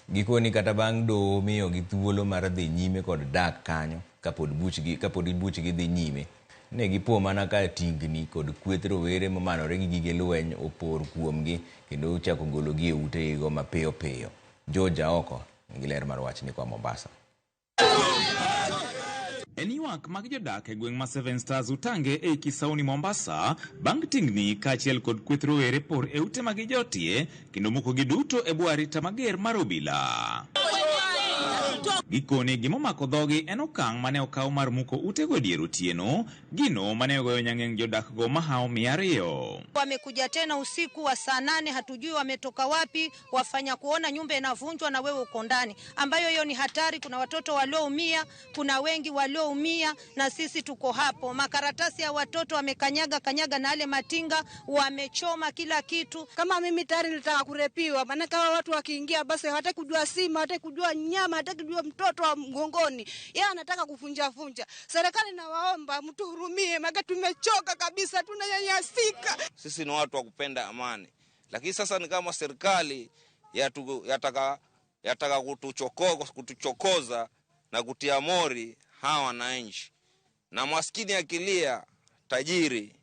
Speaker 1: Gikoni kata bang' doho miyogi thuolo mar dhi nyime kod dak kanyo kapod buchgi dhi nyime, ne gipo mana ka tingni kod kweth rowere momanore gi gige lweny opor kuomgi kendo ochako gologi e utegigo mapiyo piyo. George Aoko nigi ler mar wachni kwa Mombasa.
Speaker 5: En ywak mag jodak e gweng' ma Seven Stars Utange e Kisauni Mombasa bang' tingni kaachiel kod kweth rowere por e ute ma gijotie kendo mukogi duto e bwo arita mager mar obila. Gikone gimomako dhogi en okang' mane okaw mar muko utego e dier otieno, gino mane ogoyo nyang'eng' jodakgo mahawo 200.
Speaker 6: Wamekuja tena usiku wa saa 8, hatujui wametoka wapi, wafanya kuona nyumba inavunjwa na wewe uko ndani, ambayo hiyo ni hatari. Kuna watoto walioumia, kuna wengi walioumia na sisi tuko hapo. Makaratasi ya watoto wamekanyaga kanyaga na ale matinga, wamechoma kila kitu.
Speaker 7: Kama mimi tayari nilitaka kurepiwa, maana kama watu wakiingia basi hawataki kujua sima, hawataki kujua nyama, hawataki kujua mtoto wa mgongoni. Yeye anataka kufunja funja. Serikali nawaomba mtuhurumie, maana tumechoka kabisa, tunanyanyasika.
Speaker 9: Sisi ni watu wa kupenda amani, lakini sasa ni kama serikali yataka kutuchokoza na kutia mori hawa wananchi. Na maskini akilia, tajiri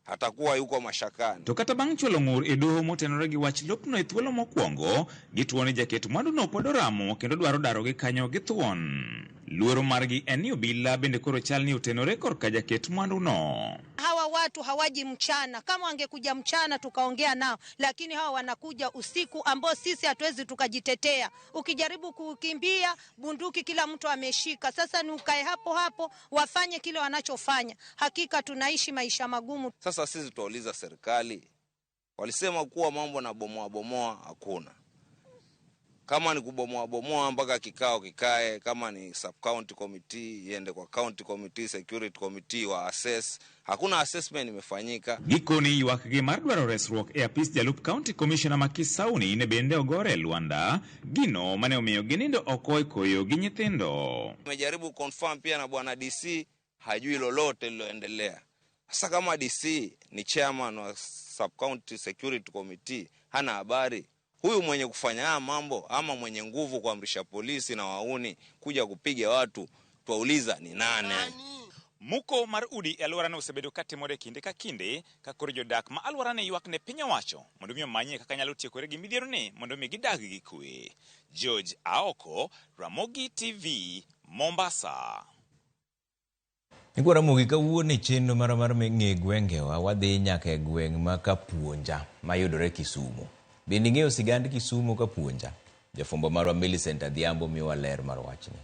Speaker 9: atakuwa yuko mashakani.
Speaker 5: To kata bang' chwalo ng'ur e doho motenore gi wach lopno e thuolo mokwongo, gituo ni jaket mwanduno pod oramo kendo dwaro darogi kanyo gi thuon. Luoro margi en ni obila bende koro chal ni otenore korka jaket mwanduno.
Speaker 6: Hawa watu hawaji mchana. Kama wangekuja mchana tukaongea nao, lakini hawa wanakuja usiku ambao sisi hatuwezi tukajitetea. Ukijaribu kukimbia, bunduki kila mtu ameshika. Sasa ni ukae hapo hapo wafanye kile wanachofanya. Hakika tunaishi maisha magumu.
Speaker 9: Sasa sisi tuuliza serikali, walisema kuwa mambo na bomoa bomoa hakuna. Kama ni kubomoa bomoa mpaka kikao kikae, kama ni sub county committee iende kwa county committee, security committee wa assess. Hakuna assessment imefanyika.
Speaker 5: Gikoni ywak gi mar dwaro resruok e apis jalup county commissioner ma Kisauni ne bende ogore e Lwanda, gino mane omiyo ginindo oko e koyo gi nyithindo.
Speaker 9: Nimejaribu confirm pia na bwana DC, hajui lolote liloendelea. Sasa kama DC ni chairman wa sub county security committee, hana habari. Huyu mwenye kufanya haya mambo ama mwenye nguvu kuamrisha polisi na wauni kuja kupiga watu, tuwauliza ni nani?
Speaker 5: Muko mar udi e alworano osebedo katimore kinde ka kinde ka koro jodak ma alworano ywak ne piny owacho mondo mi omanye kaka nyalo tiekore gi midhieroni mondo mi gidag gi kwe. George Aoko, Ramogi TV, Mombasa.
Speaker 1: Nikwa Ramogi, kawuono e chenro mar ng'e gwengewa wadhi nyaka e gweng' ma Kapuonja mayudore Kisumu. Bende ing'eyo sigand Kisumu Kapuonja? Jafwambo marwa Millicent Adhiambo miyowa ler mar wachni.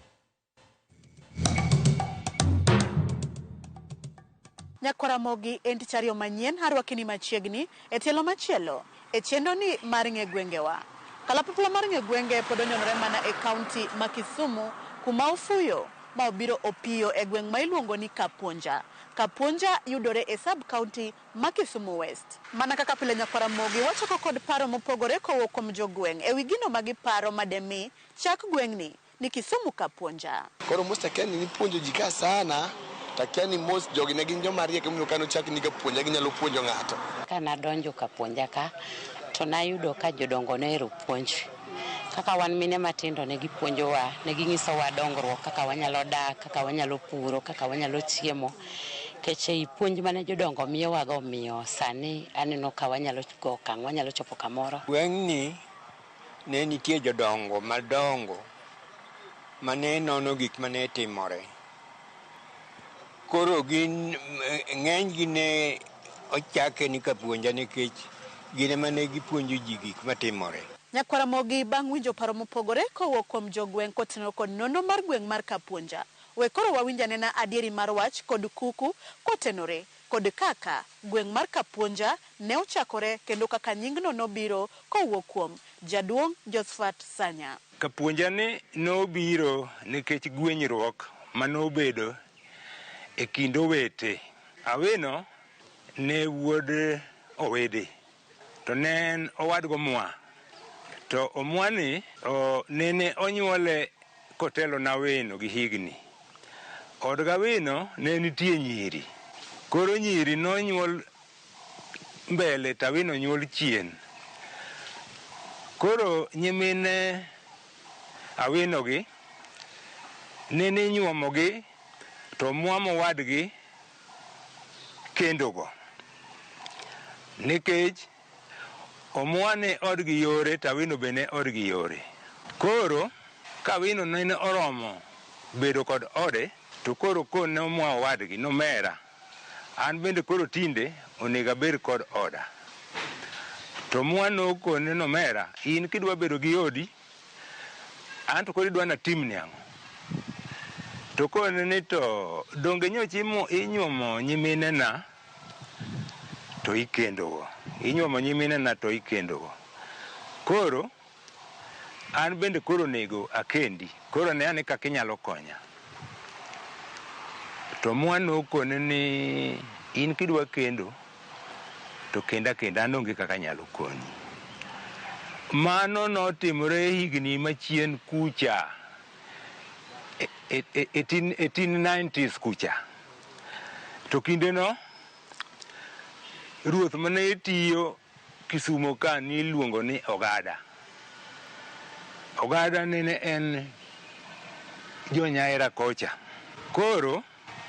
Speaker 2: Nyakwar Ramogi en tich ariyo manyien arwakini machiegni e tielo machielo e chenroni mar Ng'e Gwengewa. Kalapapla mar Ng'e Gwenge pod onyonore mana e kaunti ma Kisumu kuma ofuyo ma obiro opiyo e gweng' ma iluongo ni Kapuonja. Kapuonja yudore e sub kaunti ma Kisumu West. Mana kaka pile nyakwar Ramogi, wachako kod paro mopogore kowuok kuom jogweng' e wi gino ma giparo ma demi chak gweng'ni ni Kisumu Kapuonja.
Speaker 10: Koro most akia ni nipuonjo ji ka sana to akia ni most jogi ne gin joma riek emomiyo kane ochak ni Kapuonja ginyalo puonjo ng'ato.
Speaker 11: Ka nadonjo Kapuonja ka to nayudo ka jodongo nohero puonj. Kaka wan mine matindo ne gipuonjowa, ne ginyisowa dongruok kaka wanyalo dak, kaka wanyalo puro, kaka wanyalo chiemo. Nikech ei puonj mane jodongo miyowago omiyo sani aneno ka wanyalo go okang', wanyalo chopo kamoro.
Speaker 12: Gweng'ni ne nitie jodongo madongo mane nono gik mane timore. Koro gin ng'enygi ne ochake ni Kapuonja nikech gin ema ne gipuonjo ji gik matimore.
Speaker 2: Nyakwar Ramogi bang' winjo paro mopogore kowuok kuom jogweng' kotenore kod nonro mar gweng' mar Kapuonja, we koro wawinj anena adieri mar wach kod kuku kotenore kod kaka gweng' mar Kapuonja ne ochakore kendo kaka nyingno nobiro kowuok kuom Jaduong' Josphat Sanya.
Speaker 13: Kapuonja ni nobiro nikech gwenyruok manobedo e kind owete. Awino ne wuod Owede to ne en owadgi Omwa. To Omwa ni nene onyuole kotelo ne Awino gi higni. Od Gawino ne nitie nyiri. Koro nyiri nonyuol mbele to Awino nyuol chien. Koro nyimine Awino gi nene inyuomogi to Omwa mowadgi kendogo. Nikech Omwa ne odgi yore to Awino be ne odgi yore. Koro ka Awino nene oromo bedo kod ode to koro kone Omwa owadgi nomera, an bende koro tinde onego abed kod oda. To Omwa nokone nomera, in kidwa bedo gi odi, an to koro idwa natimni ang'o? To kone ni to donge nyocha inyuomo nyiminena to ikendogo. Inyuomo nyiminena to ikendogo. Koro an bende koro onego akendi. Koro ne ane kaka inyalo konya. To Omwa nokone ni in kidwa kendo to kenda kenda an onge kaka anyalo konyi. Mano notimore higni machien kucha. 1890s kucha. To kindeno ruoth mane tiyo Kisumo ka niluongo ni Ogada. Ogada nene en jo-Nyaera kocha. Koro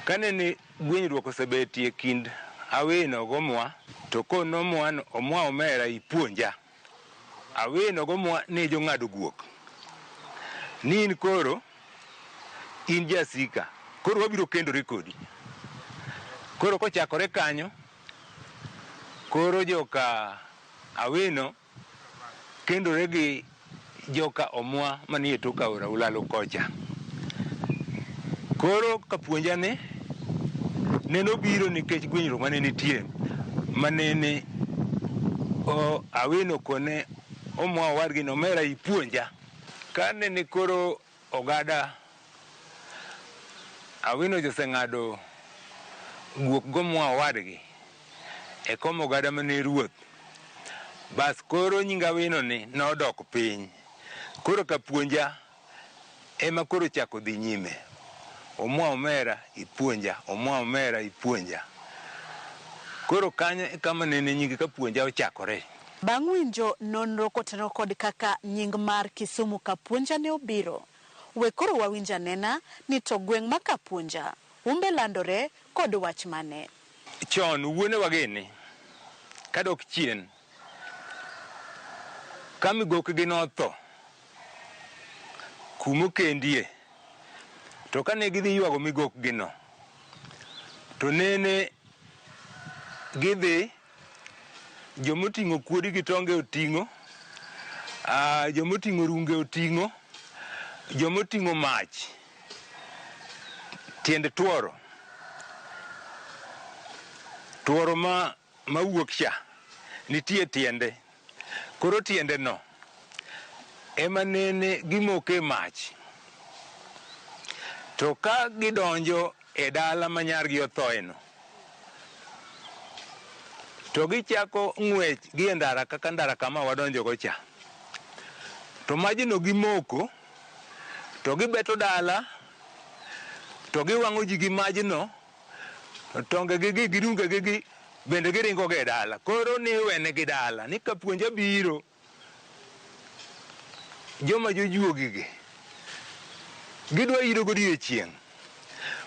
Speaker 13: kanene gwenyruok osebetie kind Awino gi Omwa, to kono Omwa Omwa omera ipuonja. Awino gi Omwa ne jong'ado guok. Ni in koro in jasika, koro wabiro kendore kodi. Koro kochakore kanyo, koro joka Awino kendore gi joka Omwa manie tok aora Ulalo kocha. Koro Kapuonja ni nene obiro nikech gwenyruok mane nitie manene Awino kone Omwa owadgi ni omera ipuonja. Ka nene koro Ogada Awino oseng'ado guok gomwa owadgi e kom ogada mane ruoth. Bas koro nying Awino ni nodok piny. Koro Kapuonja ema koro chako dhi nyime. Omwa omera ipuonja, Omwa omera ipuonja. Koro kanyo e kama nene nying Kapuonja ochakore.
Speaker 2: Bang' winjo nonro kotenore kod kaka nying mar Kisumu Kapuonja ne obiro, we koro wawinj anena ni to gweng' ma Kapuonja humbe landore kod wach mane.
Speaker 13: Chon wuonewa gini kadok chien ka migokgi notho kumokendie to kane gidhi ywago migokgi no to nene gidhi jomoting'o kuodi gi tonge oting'o, jomoting'o runge oting'o, jomoting'o mach, tiend tuoro, tuoro ma mawuok cha nitie tiende. Koro tiende no ema nene gimoke mach. To ka gidonjo e dala ma nyargi othoeno, to gichako ng'wech gi e ndara kaka ndara kama wadonjogo cha. To majno gimoko, to gibeto dala, to giwang'o ji gi majno, to tongegi gi rungegi bende giringo go e dala. Koro niwenegi dala, ni kapuonja biro, joma jojuogi gi, gidwa iro godiechieng'.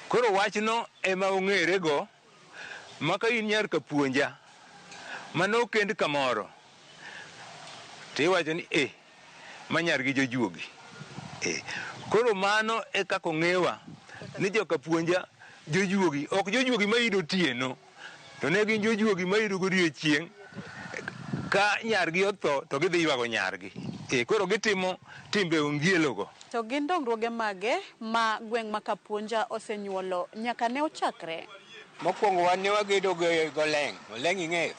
Speaker 13: Koro wachno ema ong'erego, ma ka in nyar kapuonja, mane okend kamoro, tiwacho ni ma nyargi jojuogi. Koro mano e kaka ong'ewa ni joka puonja jojuogi, ok jojuogi mayudo otieno, to ne gin jojuogi mayudo godiechieng'. Ka nyargi otho to gidhi ywago nyargi. Koro gitimo timbe ongielogo.
Speaker 2: To gin dongruoge mage ma gweng' ma Kapuonja osenyuolo nyaka ne ochakre?
Speaker 12: Mokwongo wan ne wagedo goleng'. Oleng' ing'eyo?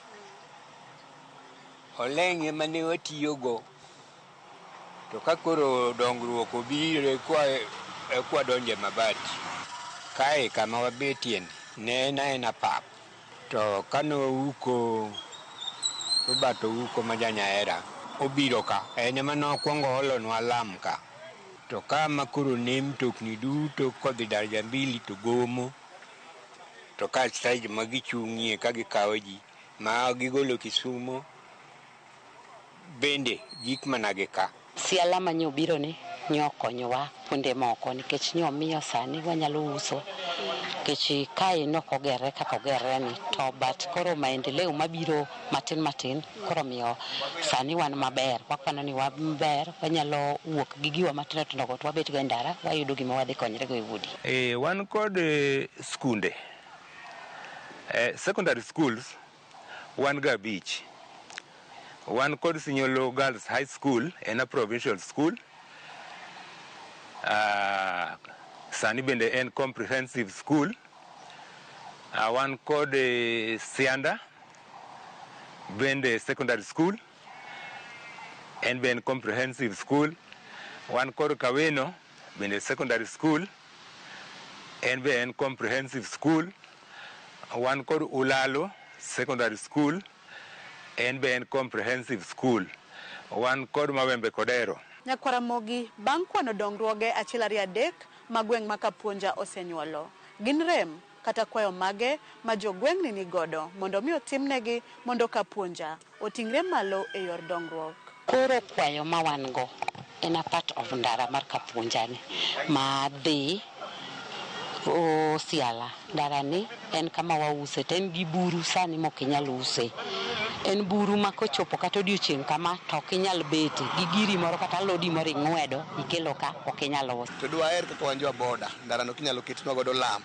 Speaker 12: Oleng' ema ne watiyogo. To ka koro dongruok obiro kwa donje mabati. Kae kama wabetie ni ne en aena pap. To kane ouko Robert Ouko ma janyaera obiro ka, en ema nokwongo olonwa lam ka. To kama koro ne mtokni duto kodhi daraja mbili to gomo. To ka stage ma gichung'ie ka gikawo ji ma gigolo Kisumo bende gik mana gi ka.
Speaker 11: Siala ma nyo biro ni nyo okonyowa kuonde moko nikech nyo miyo sani wanyalo uso nikech kae nok ogere kaka ogere ni to but koro maendeleo mabiro matin matin koro miyo sani wan maber, wakwano ni wan maber, wanyalo wuok gi giwa matindo tindo go to wabet go e ndara wayudo gima wadhi konyre go e udi.
Speaker 13: Wan kod skunde, secondary schools wan ga 5. Wan kod Sinyolo Girls High School, en a provincial school. Sani bende en comprehensive school. Wan kod Sianda bende secondary school, en be en comprehensive school. Wan kod Kaweno bende secondary school, en be en comprehensive school. Wan kod Ulalo secondary school, en be en comprehensive school. Wan kod Mawembe Kodero.
Speaker 2: Nyakwaramogi bang' kwano dongruoge 1 2 3 ma gweng' ma Kapuonja osenyuolo, gin rem kata kwayo mage ma jogweng'ni ni godo mondo mi otimnegi mondo Kapuonja oting're malo e yor dongruok.
Speaker 11: Koro kwayo ma wan go en a part of ndara mar Kapuonja ni ma dhi Osiala. Ndara ni en kama wause to en gi buru sani mok inyal use. En buru ma kochopo kata odiochieng' kama to ok inyal bete gi giri moro kata alodi moro ing'wedo ikelo ka ok inyal uso.
Speaker 10: To dwaher kaka wan jo boda, ndara no kinyalo ketnwa godo lam,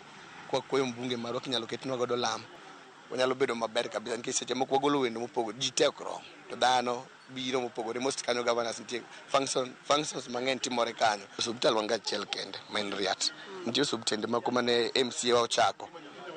Speaker 10: kwa kwayo mbunge marwa kinyalo ketnwa godo lam, wanyalo bedo maber kabisa nikech seche moko wagolo wendo mopogore, ji te ok rom, to dhano biro mopogore, most kanyo governors nitie, functions mang'eny timore kanyo. Osiptal wan ga achiel kende ma en Riat. Nitie osiptende moko mane MCA wa ochako,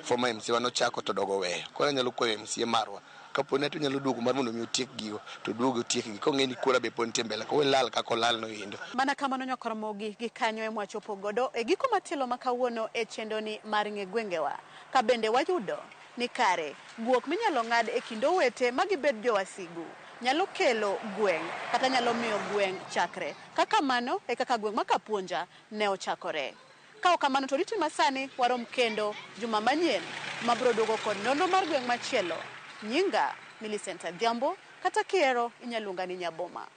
Speaker 10: former MCA wa nochako to dogo weyo. Koro anyalo kwayo MCA marwa kapo ni onyalo duogo mar mondo mi otiek gigo, to duogo otiekgi kong'e ni kura be pod nitie mbele, kowe lal kaka olal no endo.
Speaker 2: Mana kamano Nyakwaramogi gi kanyo ema wachopo godo e giko matielo ma kawuono e chendoni mar ng'e gwengewa. Ka bende wayudo ni kare guok minyalo ng'ad e kind owete ma gibed jowasigu nyalo kelo gweng' kata nyalo miyo gweng' chakre. Kaka mano e kaka gweng' ma Kapuonja ne ochakore. Ka ok kamano to riti masani warom kendo juma manyien mabiro duogo kod nonro mar gweng' machielo. Nyinga Millicent Adhiambo, kata kihero inyalo luonga ni Nyaboma.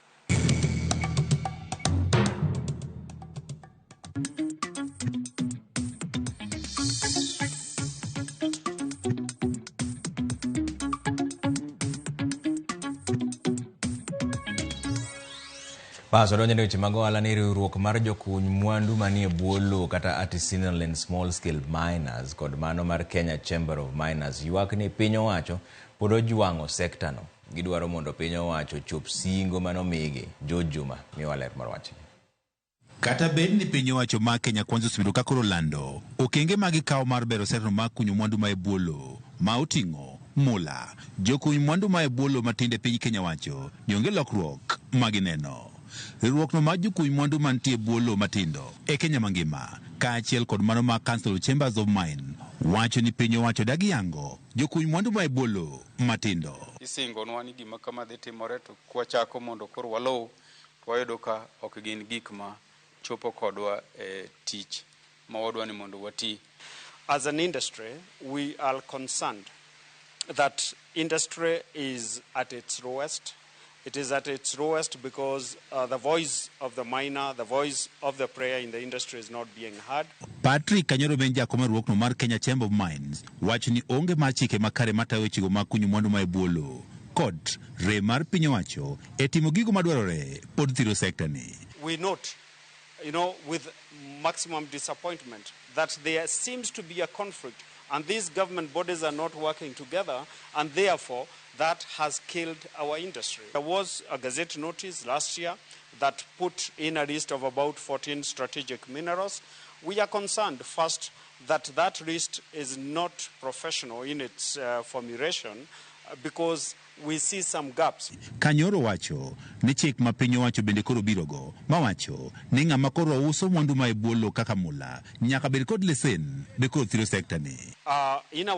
Speaker 1: Bas odonjo ne weche mag ohala ni riwruok mar jokuny mwandu manie bwo lowo kata artisanal and small scale miners kod mano mar Kenya Chamber of Miners ywak ni piny owacho pod ojwang'o sekta no. Gidwaro mondo piny owacho ochop singo manomigi. George Juma miyowa ler mar wachni.
Speaker 14: Kata bed ni piny owacho ma Kenya Kwanza osebedo ka koro lando okenge ma gikawo mar bero sekta mar kunyo mwandu ma e bwo lowo ma oting'o mula. Jokuny mwandu ma e bwo lowo matindo e piny Kenya wacho ni onge lokruok ma gineno. Riwruokno mar jokuny mwandu mantie e bwo lowo matindo e Kenya mangima kaachiel kod mano mar Council of Chambers of Mine wacho ni piny owacho dagi yango jokuny mwandu ma e bwo lowo matindo.
Speaker 15: Isingonwa ni gima kama dhi timore to kwachako mondo koro waluw to wayudo ka ok gin gik ma chopo kodwa e tich ma wadwa ni mondo wati.
Speaker 16: As an industry, we are concerned that industry is at its lowest. It is at its lowest because the voice of the miner, the voice of the prayer in the industry is not being heard.
Speaker 14: Patrick Kanyoro Ben jakom mar riwruokno mar Kenya Chamber of Mines wacho ni onge mar chike makare matayo wechego mag kunyo mwandu ma e bwo lowo kod rem mar piny owacho e timo gigo madwarore pod thiro sekta ni.
Speaker 16: We note, with maximum disappointment that there seems to be a conflict and these government bodies are not working together, and therefore that has killed our industry. There was a Gazette notice last year that put in a list of about 14 strategic minerals. We are concerned first that that list is not professional in its formulation because we see some gaps.
Speaker 14: Kanyoro wacho ni chik ma piny owacho bende koro birogo mawacho ni ng'ama koro uso mwandu ma e bwo lowo kaka mula nyaka bed kod lesen be koro thiro sekta ni.
Speaker 16: In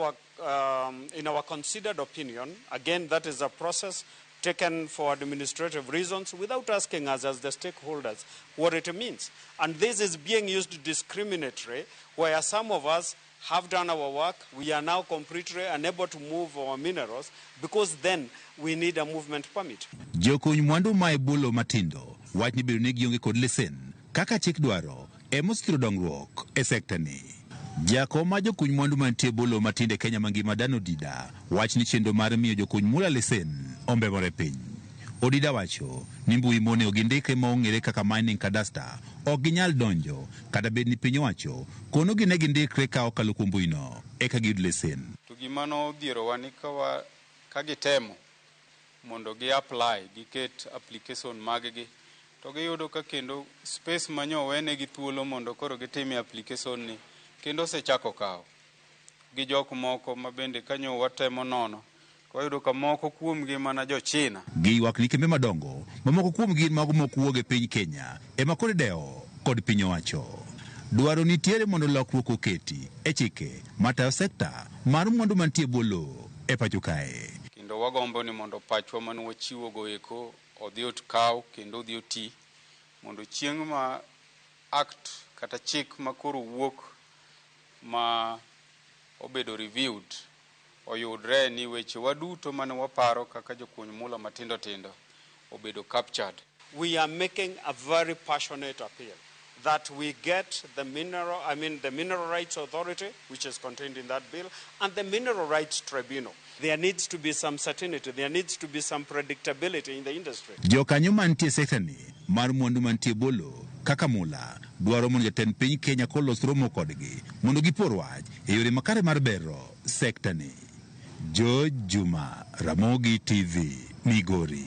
Speaker 16: our considered opinion, again, that is a process taken for administrative reasons without asking us as the stakeholders what it means. And this is being used discriminatory, where some of us have done our work, we are now completely unable to move our minerals because then we need a movement permit.
Speaker 14: Jokuny mwandu ma e bwo lowo matindo wach ni bedo ni gionge kod lesen kaka chik dwaro ema osethiro dongruok e sekta ni. Jakom ma jokuny mwandu mantie e bwo lowo matindo e Kenya mangima Dan Odida wach ni chenro mar miyo jokuny mula lesen ombemore piny. Odida wacho ni mbui monego gindikre ma ong'ere kaka mining cadastre ok ginyal donjo kata bed ni piny owacho konogi ne gindikre ka okalo kuom mbuino eka giyud lesen.
Speaker 15: To gima nodhierowa ni ka gitemo mondo gi apply giket application mag-gi to giyudo ka kendo space manyo owenegi thuolo mondo koro gitime application ni kendo osechako kawo gi jok moko ma bende kanyo watemo nono wayudo ka moko kuomgi mana jo China.
Speaker 14: Giywak ni kembe madongo ma moko kuomgi gin mago mok wuog e piny Kenya ema koro idewo kod piny owacho. Dwaro nitiere mondo lokruok oketi e chike matayo sekta mar mwandu mantie e bwo lowo e pacho kae.
Speaker 15: Kendo wagombo ni mondo pachwa mane wachiwogo eko odhi okaw kendo odhi oti mondo chieng' ma act kata chik ma koro wuok ma obedo reviewed oyudre ni weche waduto mane waparo kaka jokuny mula matindo tindo obedo captured.
Speaker 16: We are making a very passionate appeal that we get the Mineral Rights Authority, which is contained in that bill, and the Mineral Rights Tribunal. There needs to be some certainty, there needs to be some predictability in the industry.
Speaker 14: Jokanyo mantie sekta ni mar mwandu mantie bwo lowo kaka mula dwaro mondo jatend piny Kenya kolos romo kodgi mondo gipor wach e yore makare mar bero sekta ni. George Juma, Ramogi TV, Migori.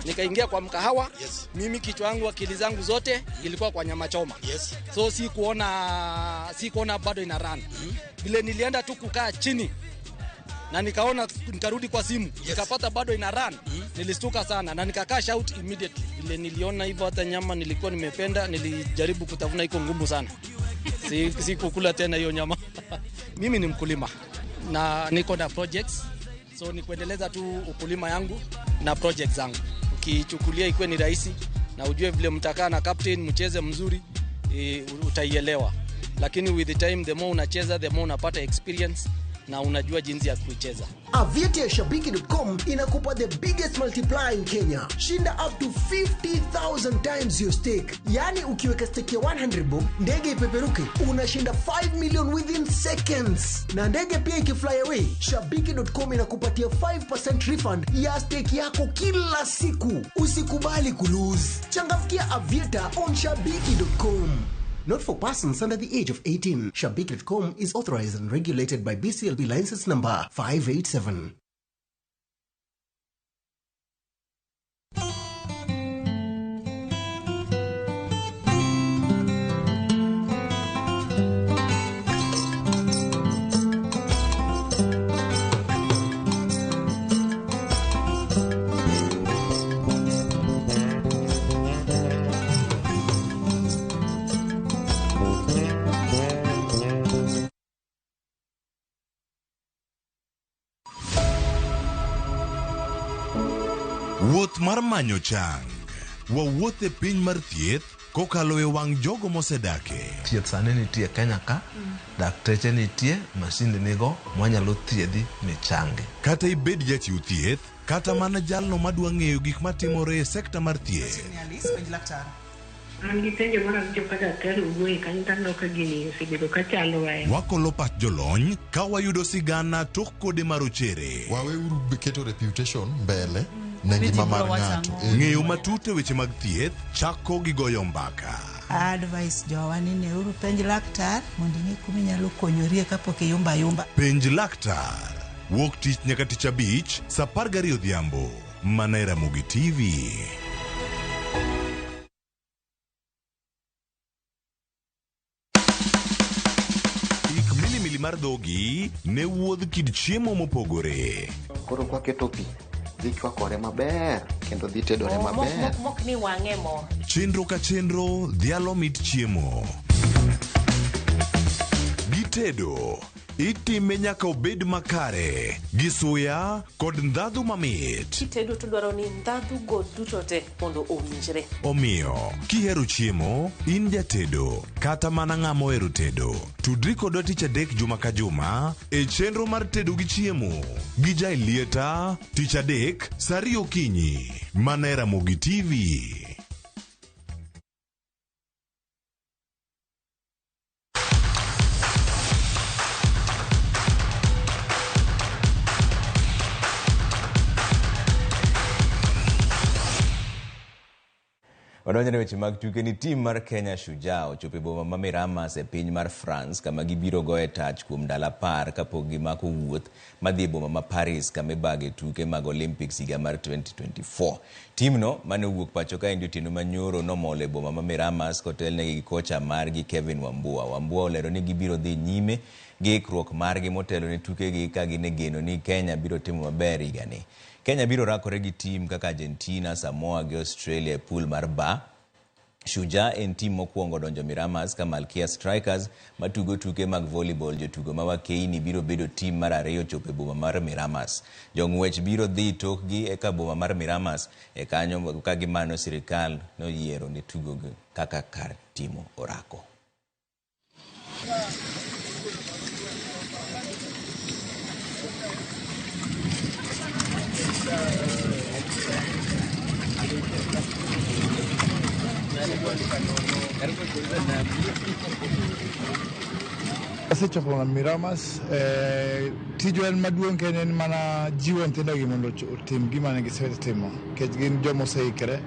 Speaker 17: Nikaingia kwa mkahawa. Yes. Mimi kichwa yangu akili zangu zote ilikuwa kwa nyama choma. Yes. So sikuona bado ina run. Vile nilienda tu kukaa chini na nikaona nikarudi kwa simu. Yes. Nikapata bado ina run. Nilistuka sana na nikakaa shout immediately. Vile niliona hivyo hata nyama nilikuwa nimependa, nilijaribu kutafuna iko ngumu sana. Sikukula tena hiyo nyama. Mimi ni mkulima na niko na projects. So ni kuendeleza tu ukulima yangu na projects zangu. Ukichukulia ikuwe ni rahisi na ujue vile mtakaa na captain mcheze mzuri, utaielewa. Lakini with the time, the more unacheza, the more unapata experience. na unajua jinsi ya kuicheza.
Speaker 18: Aviator ya Shabiki.com inakupa the biggest multiplier in Kenya. Shinda up to 50,000 times your stake. Yaani ukiweka stake ya 100 bob, ndege ipeperuke, unashinda 5 million within seconds. Na ndege pia ikifly away, Shabiki.com inakupatia 5% refund ya stake yako kila siku. Usikubali kulose. Changamkia Aviator on Shabiki.com. Not for persons under the age of 18. Shabiki.com is authorized and regulated by BCLB license number 587.
Speaker 26: Wuoth mar manyo chang. Wawuoth e piny mar thieth kokalo e wang' jogo mosedake.
Speaker 19: Thieth sani nitie Kenya ka, dakteche nitie, masinde nigo, mwanyalo thiedhi michangi.
Speaker 26: Kata ibed jachiw thieth, kata mana jalno madwa ng'eyo gik matimore e sekta mar thieth.
Speaker 20: An gi penjo mar awinjo ka daktari owuoye kanyo to aneno ka gini osebedo ka chandowa.
Speaker 26: Wakolo pach jolony ka wayudo sigana tok kode marochere.
Speaker 8: Waweuru keto reputation mbele ne ngima mar ng'ato.
Speaker 26: Ng'eyo matut e weche mag thieth chako gi goyo mbaka.
Speaker 21: Advice jowa ni neuru penj laktar mondo ing'e kuma inyalo konyorie kapok iyumba ayumba.
Speaker 26: Penj laktar. Wuok tich nyaka tich abich saa 12 odhiambo. Mana e Ramogi TV. Ik milimili mar dhogi ne wuodh kit chiemo mopogore.
Speaker 22: Koro kwaketo pi, dhi chwakore maber kendo dhi tedore maber.
Speaker 23: Mok ni wang'e mo.
Speaker 26: Chenro ka chenro dhialo mit chiemo. Gitedo itime nyaka obed makare gi suya kod ndhadhu mamit.
Speaker 23: Kitedo to dwaro ni ndhadhu go duto te mondo owinjre.
Speaker 26: Omiyo, kihero chiemo, in jatedo, kata mana ng'ama ohero tedo, tudri kodwa tich adek juma ka juma e chenro mar tedo gi chiemo gi Jailieta tich adek saa 2 okinyi mana e Ramogi TV.
Speaker 1: Wadonjo ne weche mag tuke ni tim mar Kenya Shujaa ochopo e boma ma Miramas e piny mar France kama gibiro goye tach kuom ndalo 10 kapok gimako wuoth madhi e boma ma Paris kama ibage tuke mag Olympics higa mar 2024. Timno mane owuok pacho kaendi otieno manyoro nomolo e boma ma Miramas kotelnegi gi kocha margi Kevin Wambua. Wambua olero ni gibiro dhi nyime gi ikruok margi motelo ne tukegi ka gin e geno ni Kenya biro timo maber higani. Kenya biro rakore gi tim kaka Argentina, Samoa gi Australia e pool mar B. Shujaa en tim mokwongo donjo Miramas ka Malkia Strikers matugo tuke mag volleyball jotugo ma Wakeini biro bedo tim mar ariyo chopo e boma mar Miramas. Jong'wech biro dhi tokgi eka boma mar Miramas e kanyo ka gimano sirikal noyiero ne tugo kaka kar timo orako.
Speaker 24: Asechopo Miramas, tijwa en maduong' kendo en mana jiwo nyithindogi mondo otim gima ne gisetimo nikech gin joma oseikre,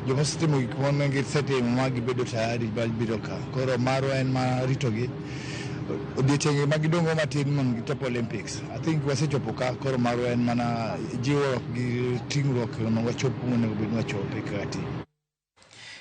Speaker 24: joma osetimo gik mane gisetimo ma gibedo tayari mar biro ka. Koro marwa en mana ritogi odiochienge ma gidongo matin mondo gichop Olympics. I think wasechopo ka, koro marwa en mana jiwruok gi ting'ruok mondo wachop kuma onego bed ni wachope kaka tim.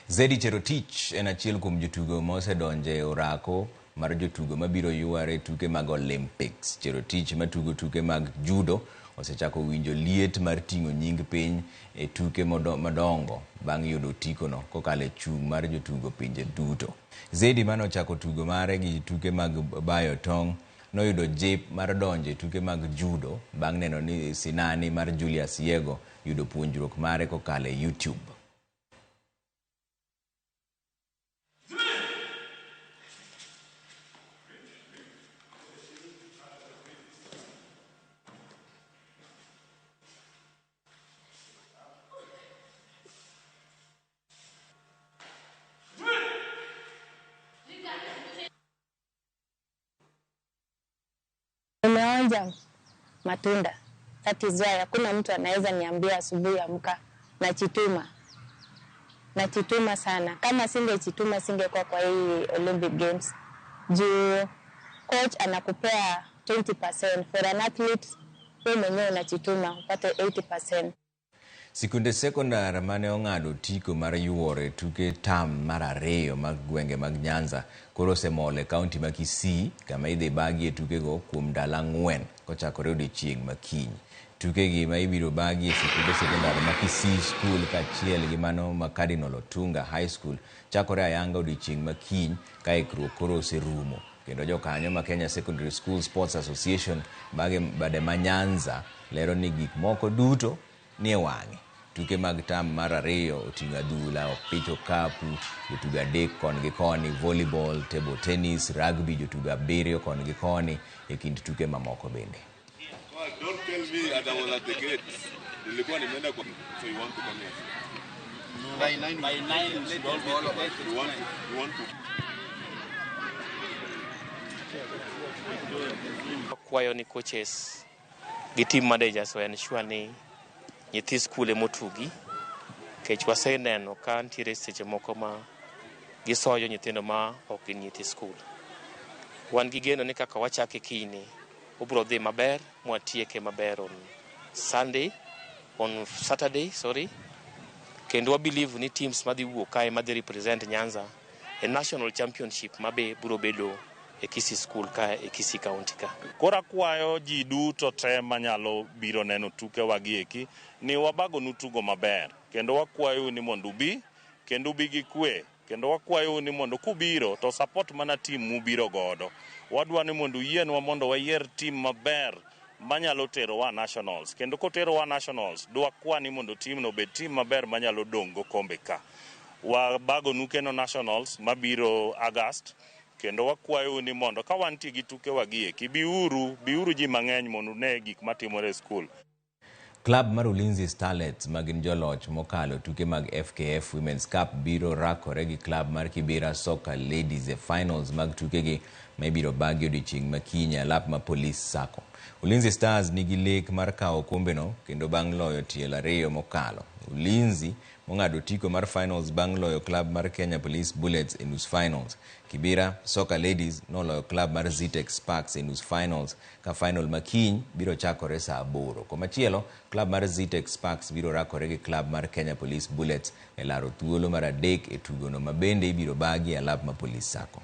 Speaker 1: Zedi Cherotich en achiel kuom jotugo mosedonjo e orako mar jotugo mabiro yware tuke mag Olympics. Cherotich matugo tuke mag judo osechako winjo liet mar ting'o nying piny e tuke madongo bang' yudo otikono kokalo e chung' mar jotugo pinje duto. Zedi mane ochako tugo mare gi tuke mag bayo tong' noyudo jip mar donjo e tuke mag judo bang' neno ni sinani mar Julius Yego yudo puonjruok mare kokalo e YouTube.
Speaker 3: Nimeonja matunda. That is why hakuna mtu anaweza niambia asubuhi amka. Najituma. Najituma sana. Kama singejituma singekuwa kwa hii Olympic Games. Juu coach anakupea 20% for an athlete, wewe mwenyewe unajituma upate 80%.
Speaker 1: Sikunde sekondar mane ong'ado otiko mar yuoro e tuke tam mar ariyo mag gwenge mag Nyanza koro osemol e kaunti ma Kisii kama idhi bagie tukego kuom ndalo 4 kochakore odiechieng' ma kiny. Tukegi ma ibiro bagie e sikunde sekondar ma Kisii School kaachiel gi mano ma Cardinal Otunga High School chakore ayanga odiechieng' ma kiny ka ikruok koro oserumo. Kendo jokanyo ma Kenya Secondary School Sports Association bade ma Nyanza lero ni gik moko duto nie wang'e. Tuke mag tam mar ariyo oting'o adhula, opich okapu, jotugo 3 koni gi koni, volleyball, table tennis, rugby, jotugo 7 koni gi koni e kind tuke mamoko bende.
Speaker 4: Don't tell me that I was at the gate. Nilikuwa nimeenda kwa, so you want to come here?
Speaker 6: No. By 9 we should all be all of us.
Speaker 4: You want to.
Speaker 7: Kwayo ni coaches gi team managers wa ensure ni nyithi skule motugi kech waseneno ka nitiere seche moko ma gisoyo nyithindo ma ok gin nyithi skul. Wan gi geno ni kaka wachake kiny obiro dhi maber mwatieke maber on Sunday, on Saturday, sorry. Kendo wa believe ni teams madhi wuok kae madhi represent Nyanza e national championship mabe biro bedo e Kisii School ka e Kisii County ka.
Speaker 9: Koro akwayo ji duto te manyalo biro neno tuke wagi eki ni wabagonu tugo maber kendo wakwayo ni mondo ubi kendo ubi gi kwe kendo wakwayo ni mondo kubiro to support mana team mubiro godo. Wadwa ni mondo uyienwa mondo wayier team maber manyalo terowa nationals kendo koterowa nationals dwakwa ni mondo team no obed team maber manyalo dong' go kombe ka. Wabagonu kendo nationals mabiro August. Kendo wakwayo ni mondo ka wantie gi tuke wagi eki biuru ji mang'eny mondo une gik matimore e skul.
Speaker 1: Club mar Ulinzi Starlets ma gin joloch mokalo tuke mag FKF Women's Cup biro rakore gi club mar Kibera Soccer Ladies e finals mag tukegi ma ibiro bagi odiechieng' ma kiny e alap ma Police Sacco. Ulinzi Stars nigi lek mar kawo okombeno kendo bang' loyo tielo 2 mokalo. Ulinzi mong'ado otiko mar finals bang' loyo club mar Kenya Police Bullets e nus finals. Kibera Soccer Ladies noloyo club mar Zitex Sparks e nus finals ka final ma kiny biro chakore saa 8. Komachielo, club mar Zitex Sparks biro rakore gi club mar Kenya Police Bullets e laro thuolo mar 3 e tugono ma bende ibiro bagi e alap ma Police Sacco.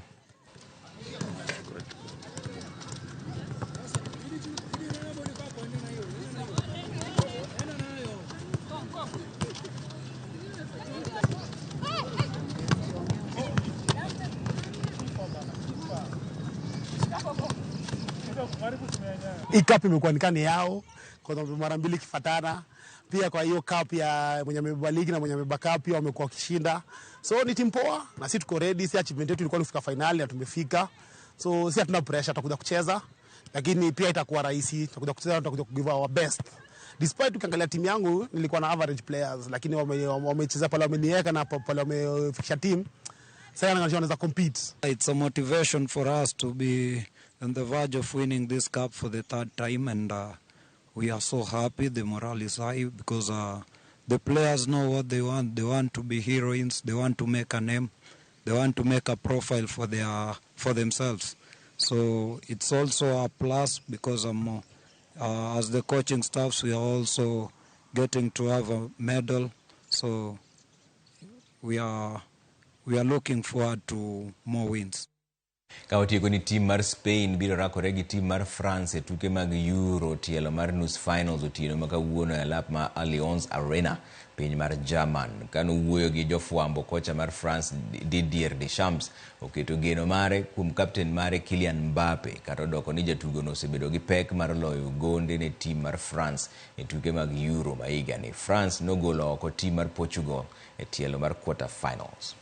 Speaker 25: Hii cup imekuwa ni kani yao kwa sababu mara 2 kifatana. Pia kwa hiyo cup ya mwenye amebeba ligi na mwenye amebeba cup pia wamekuwa wakishinda. So ni timu poa na sisi tuko ready. Si achievement yetu ilikuwa kufika finali na tumefika. So si hatuna pressure, tutakuja kucheza lakini pia itakuwa rahisi, tutakuja kucheza, tutakuja give our best. Despite ukiangalia timu yangu nilikuwa na average players lakini wamecheza pale, wameniweka na pale wamefikisha team. Sasa wanaweza compete.
Speaker 27: It's a motivation for us to be on the verge of winning this cup for the 3rd time, and we are so happy. The morale is high because the players know what they want. They want to be heroines. They want to make a name. They want to make a profile for themselves. So it's also a plus because as the coaching staffs, we are also getting to have a medal. So we are looking forward to more wins.
Speaker 1: Ka otieko ni team mar Spain biro rakore gi team mar France e tuke mag Euro tielo mar nus finals otieno ma kawuono e alap ma Allianz Arena piny mar German. Kanowuoyo gi jofwambo, kocha mar France Didier Deschamps oketo geno mare kuom kapten mare Kylian Mbappe kata odoko ni jatugono osebedo gi pek mar loyo gonde ne team mar France e tuke mag Euro ma higani. France nogolo oko team mar Portugal e tielo mar quarter finals.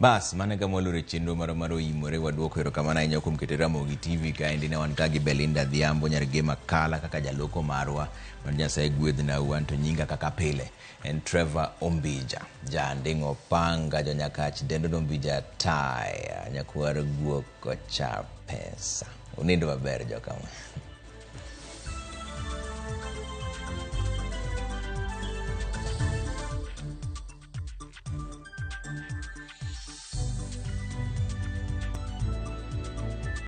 Speaker 1: Bas, mano e kama waloro e chenro marwa mar Oimore. Waduoko erokamano ahinya kuom keto Ramogi TV kaendi. Ne wan ka gi Belinda Adhiambo nyar Gema Kala kaka jaloko marwa. Mad Nyasaye gwedhnau. An to nyinga kaka pile en Trevor Ombija. Janding' Opanga, Jonyakach dendo ni Ombija Taya, nyakwar guok ocha pesa. Unind maber jokama.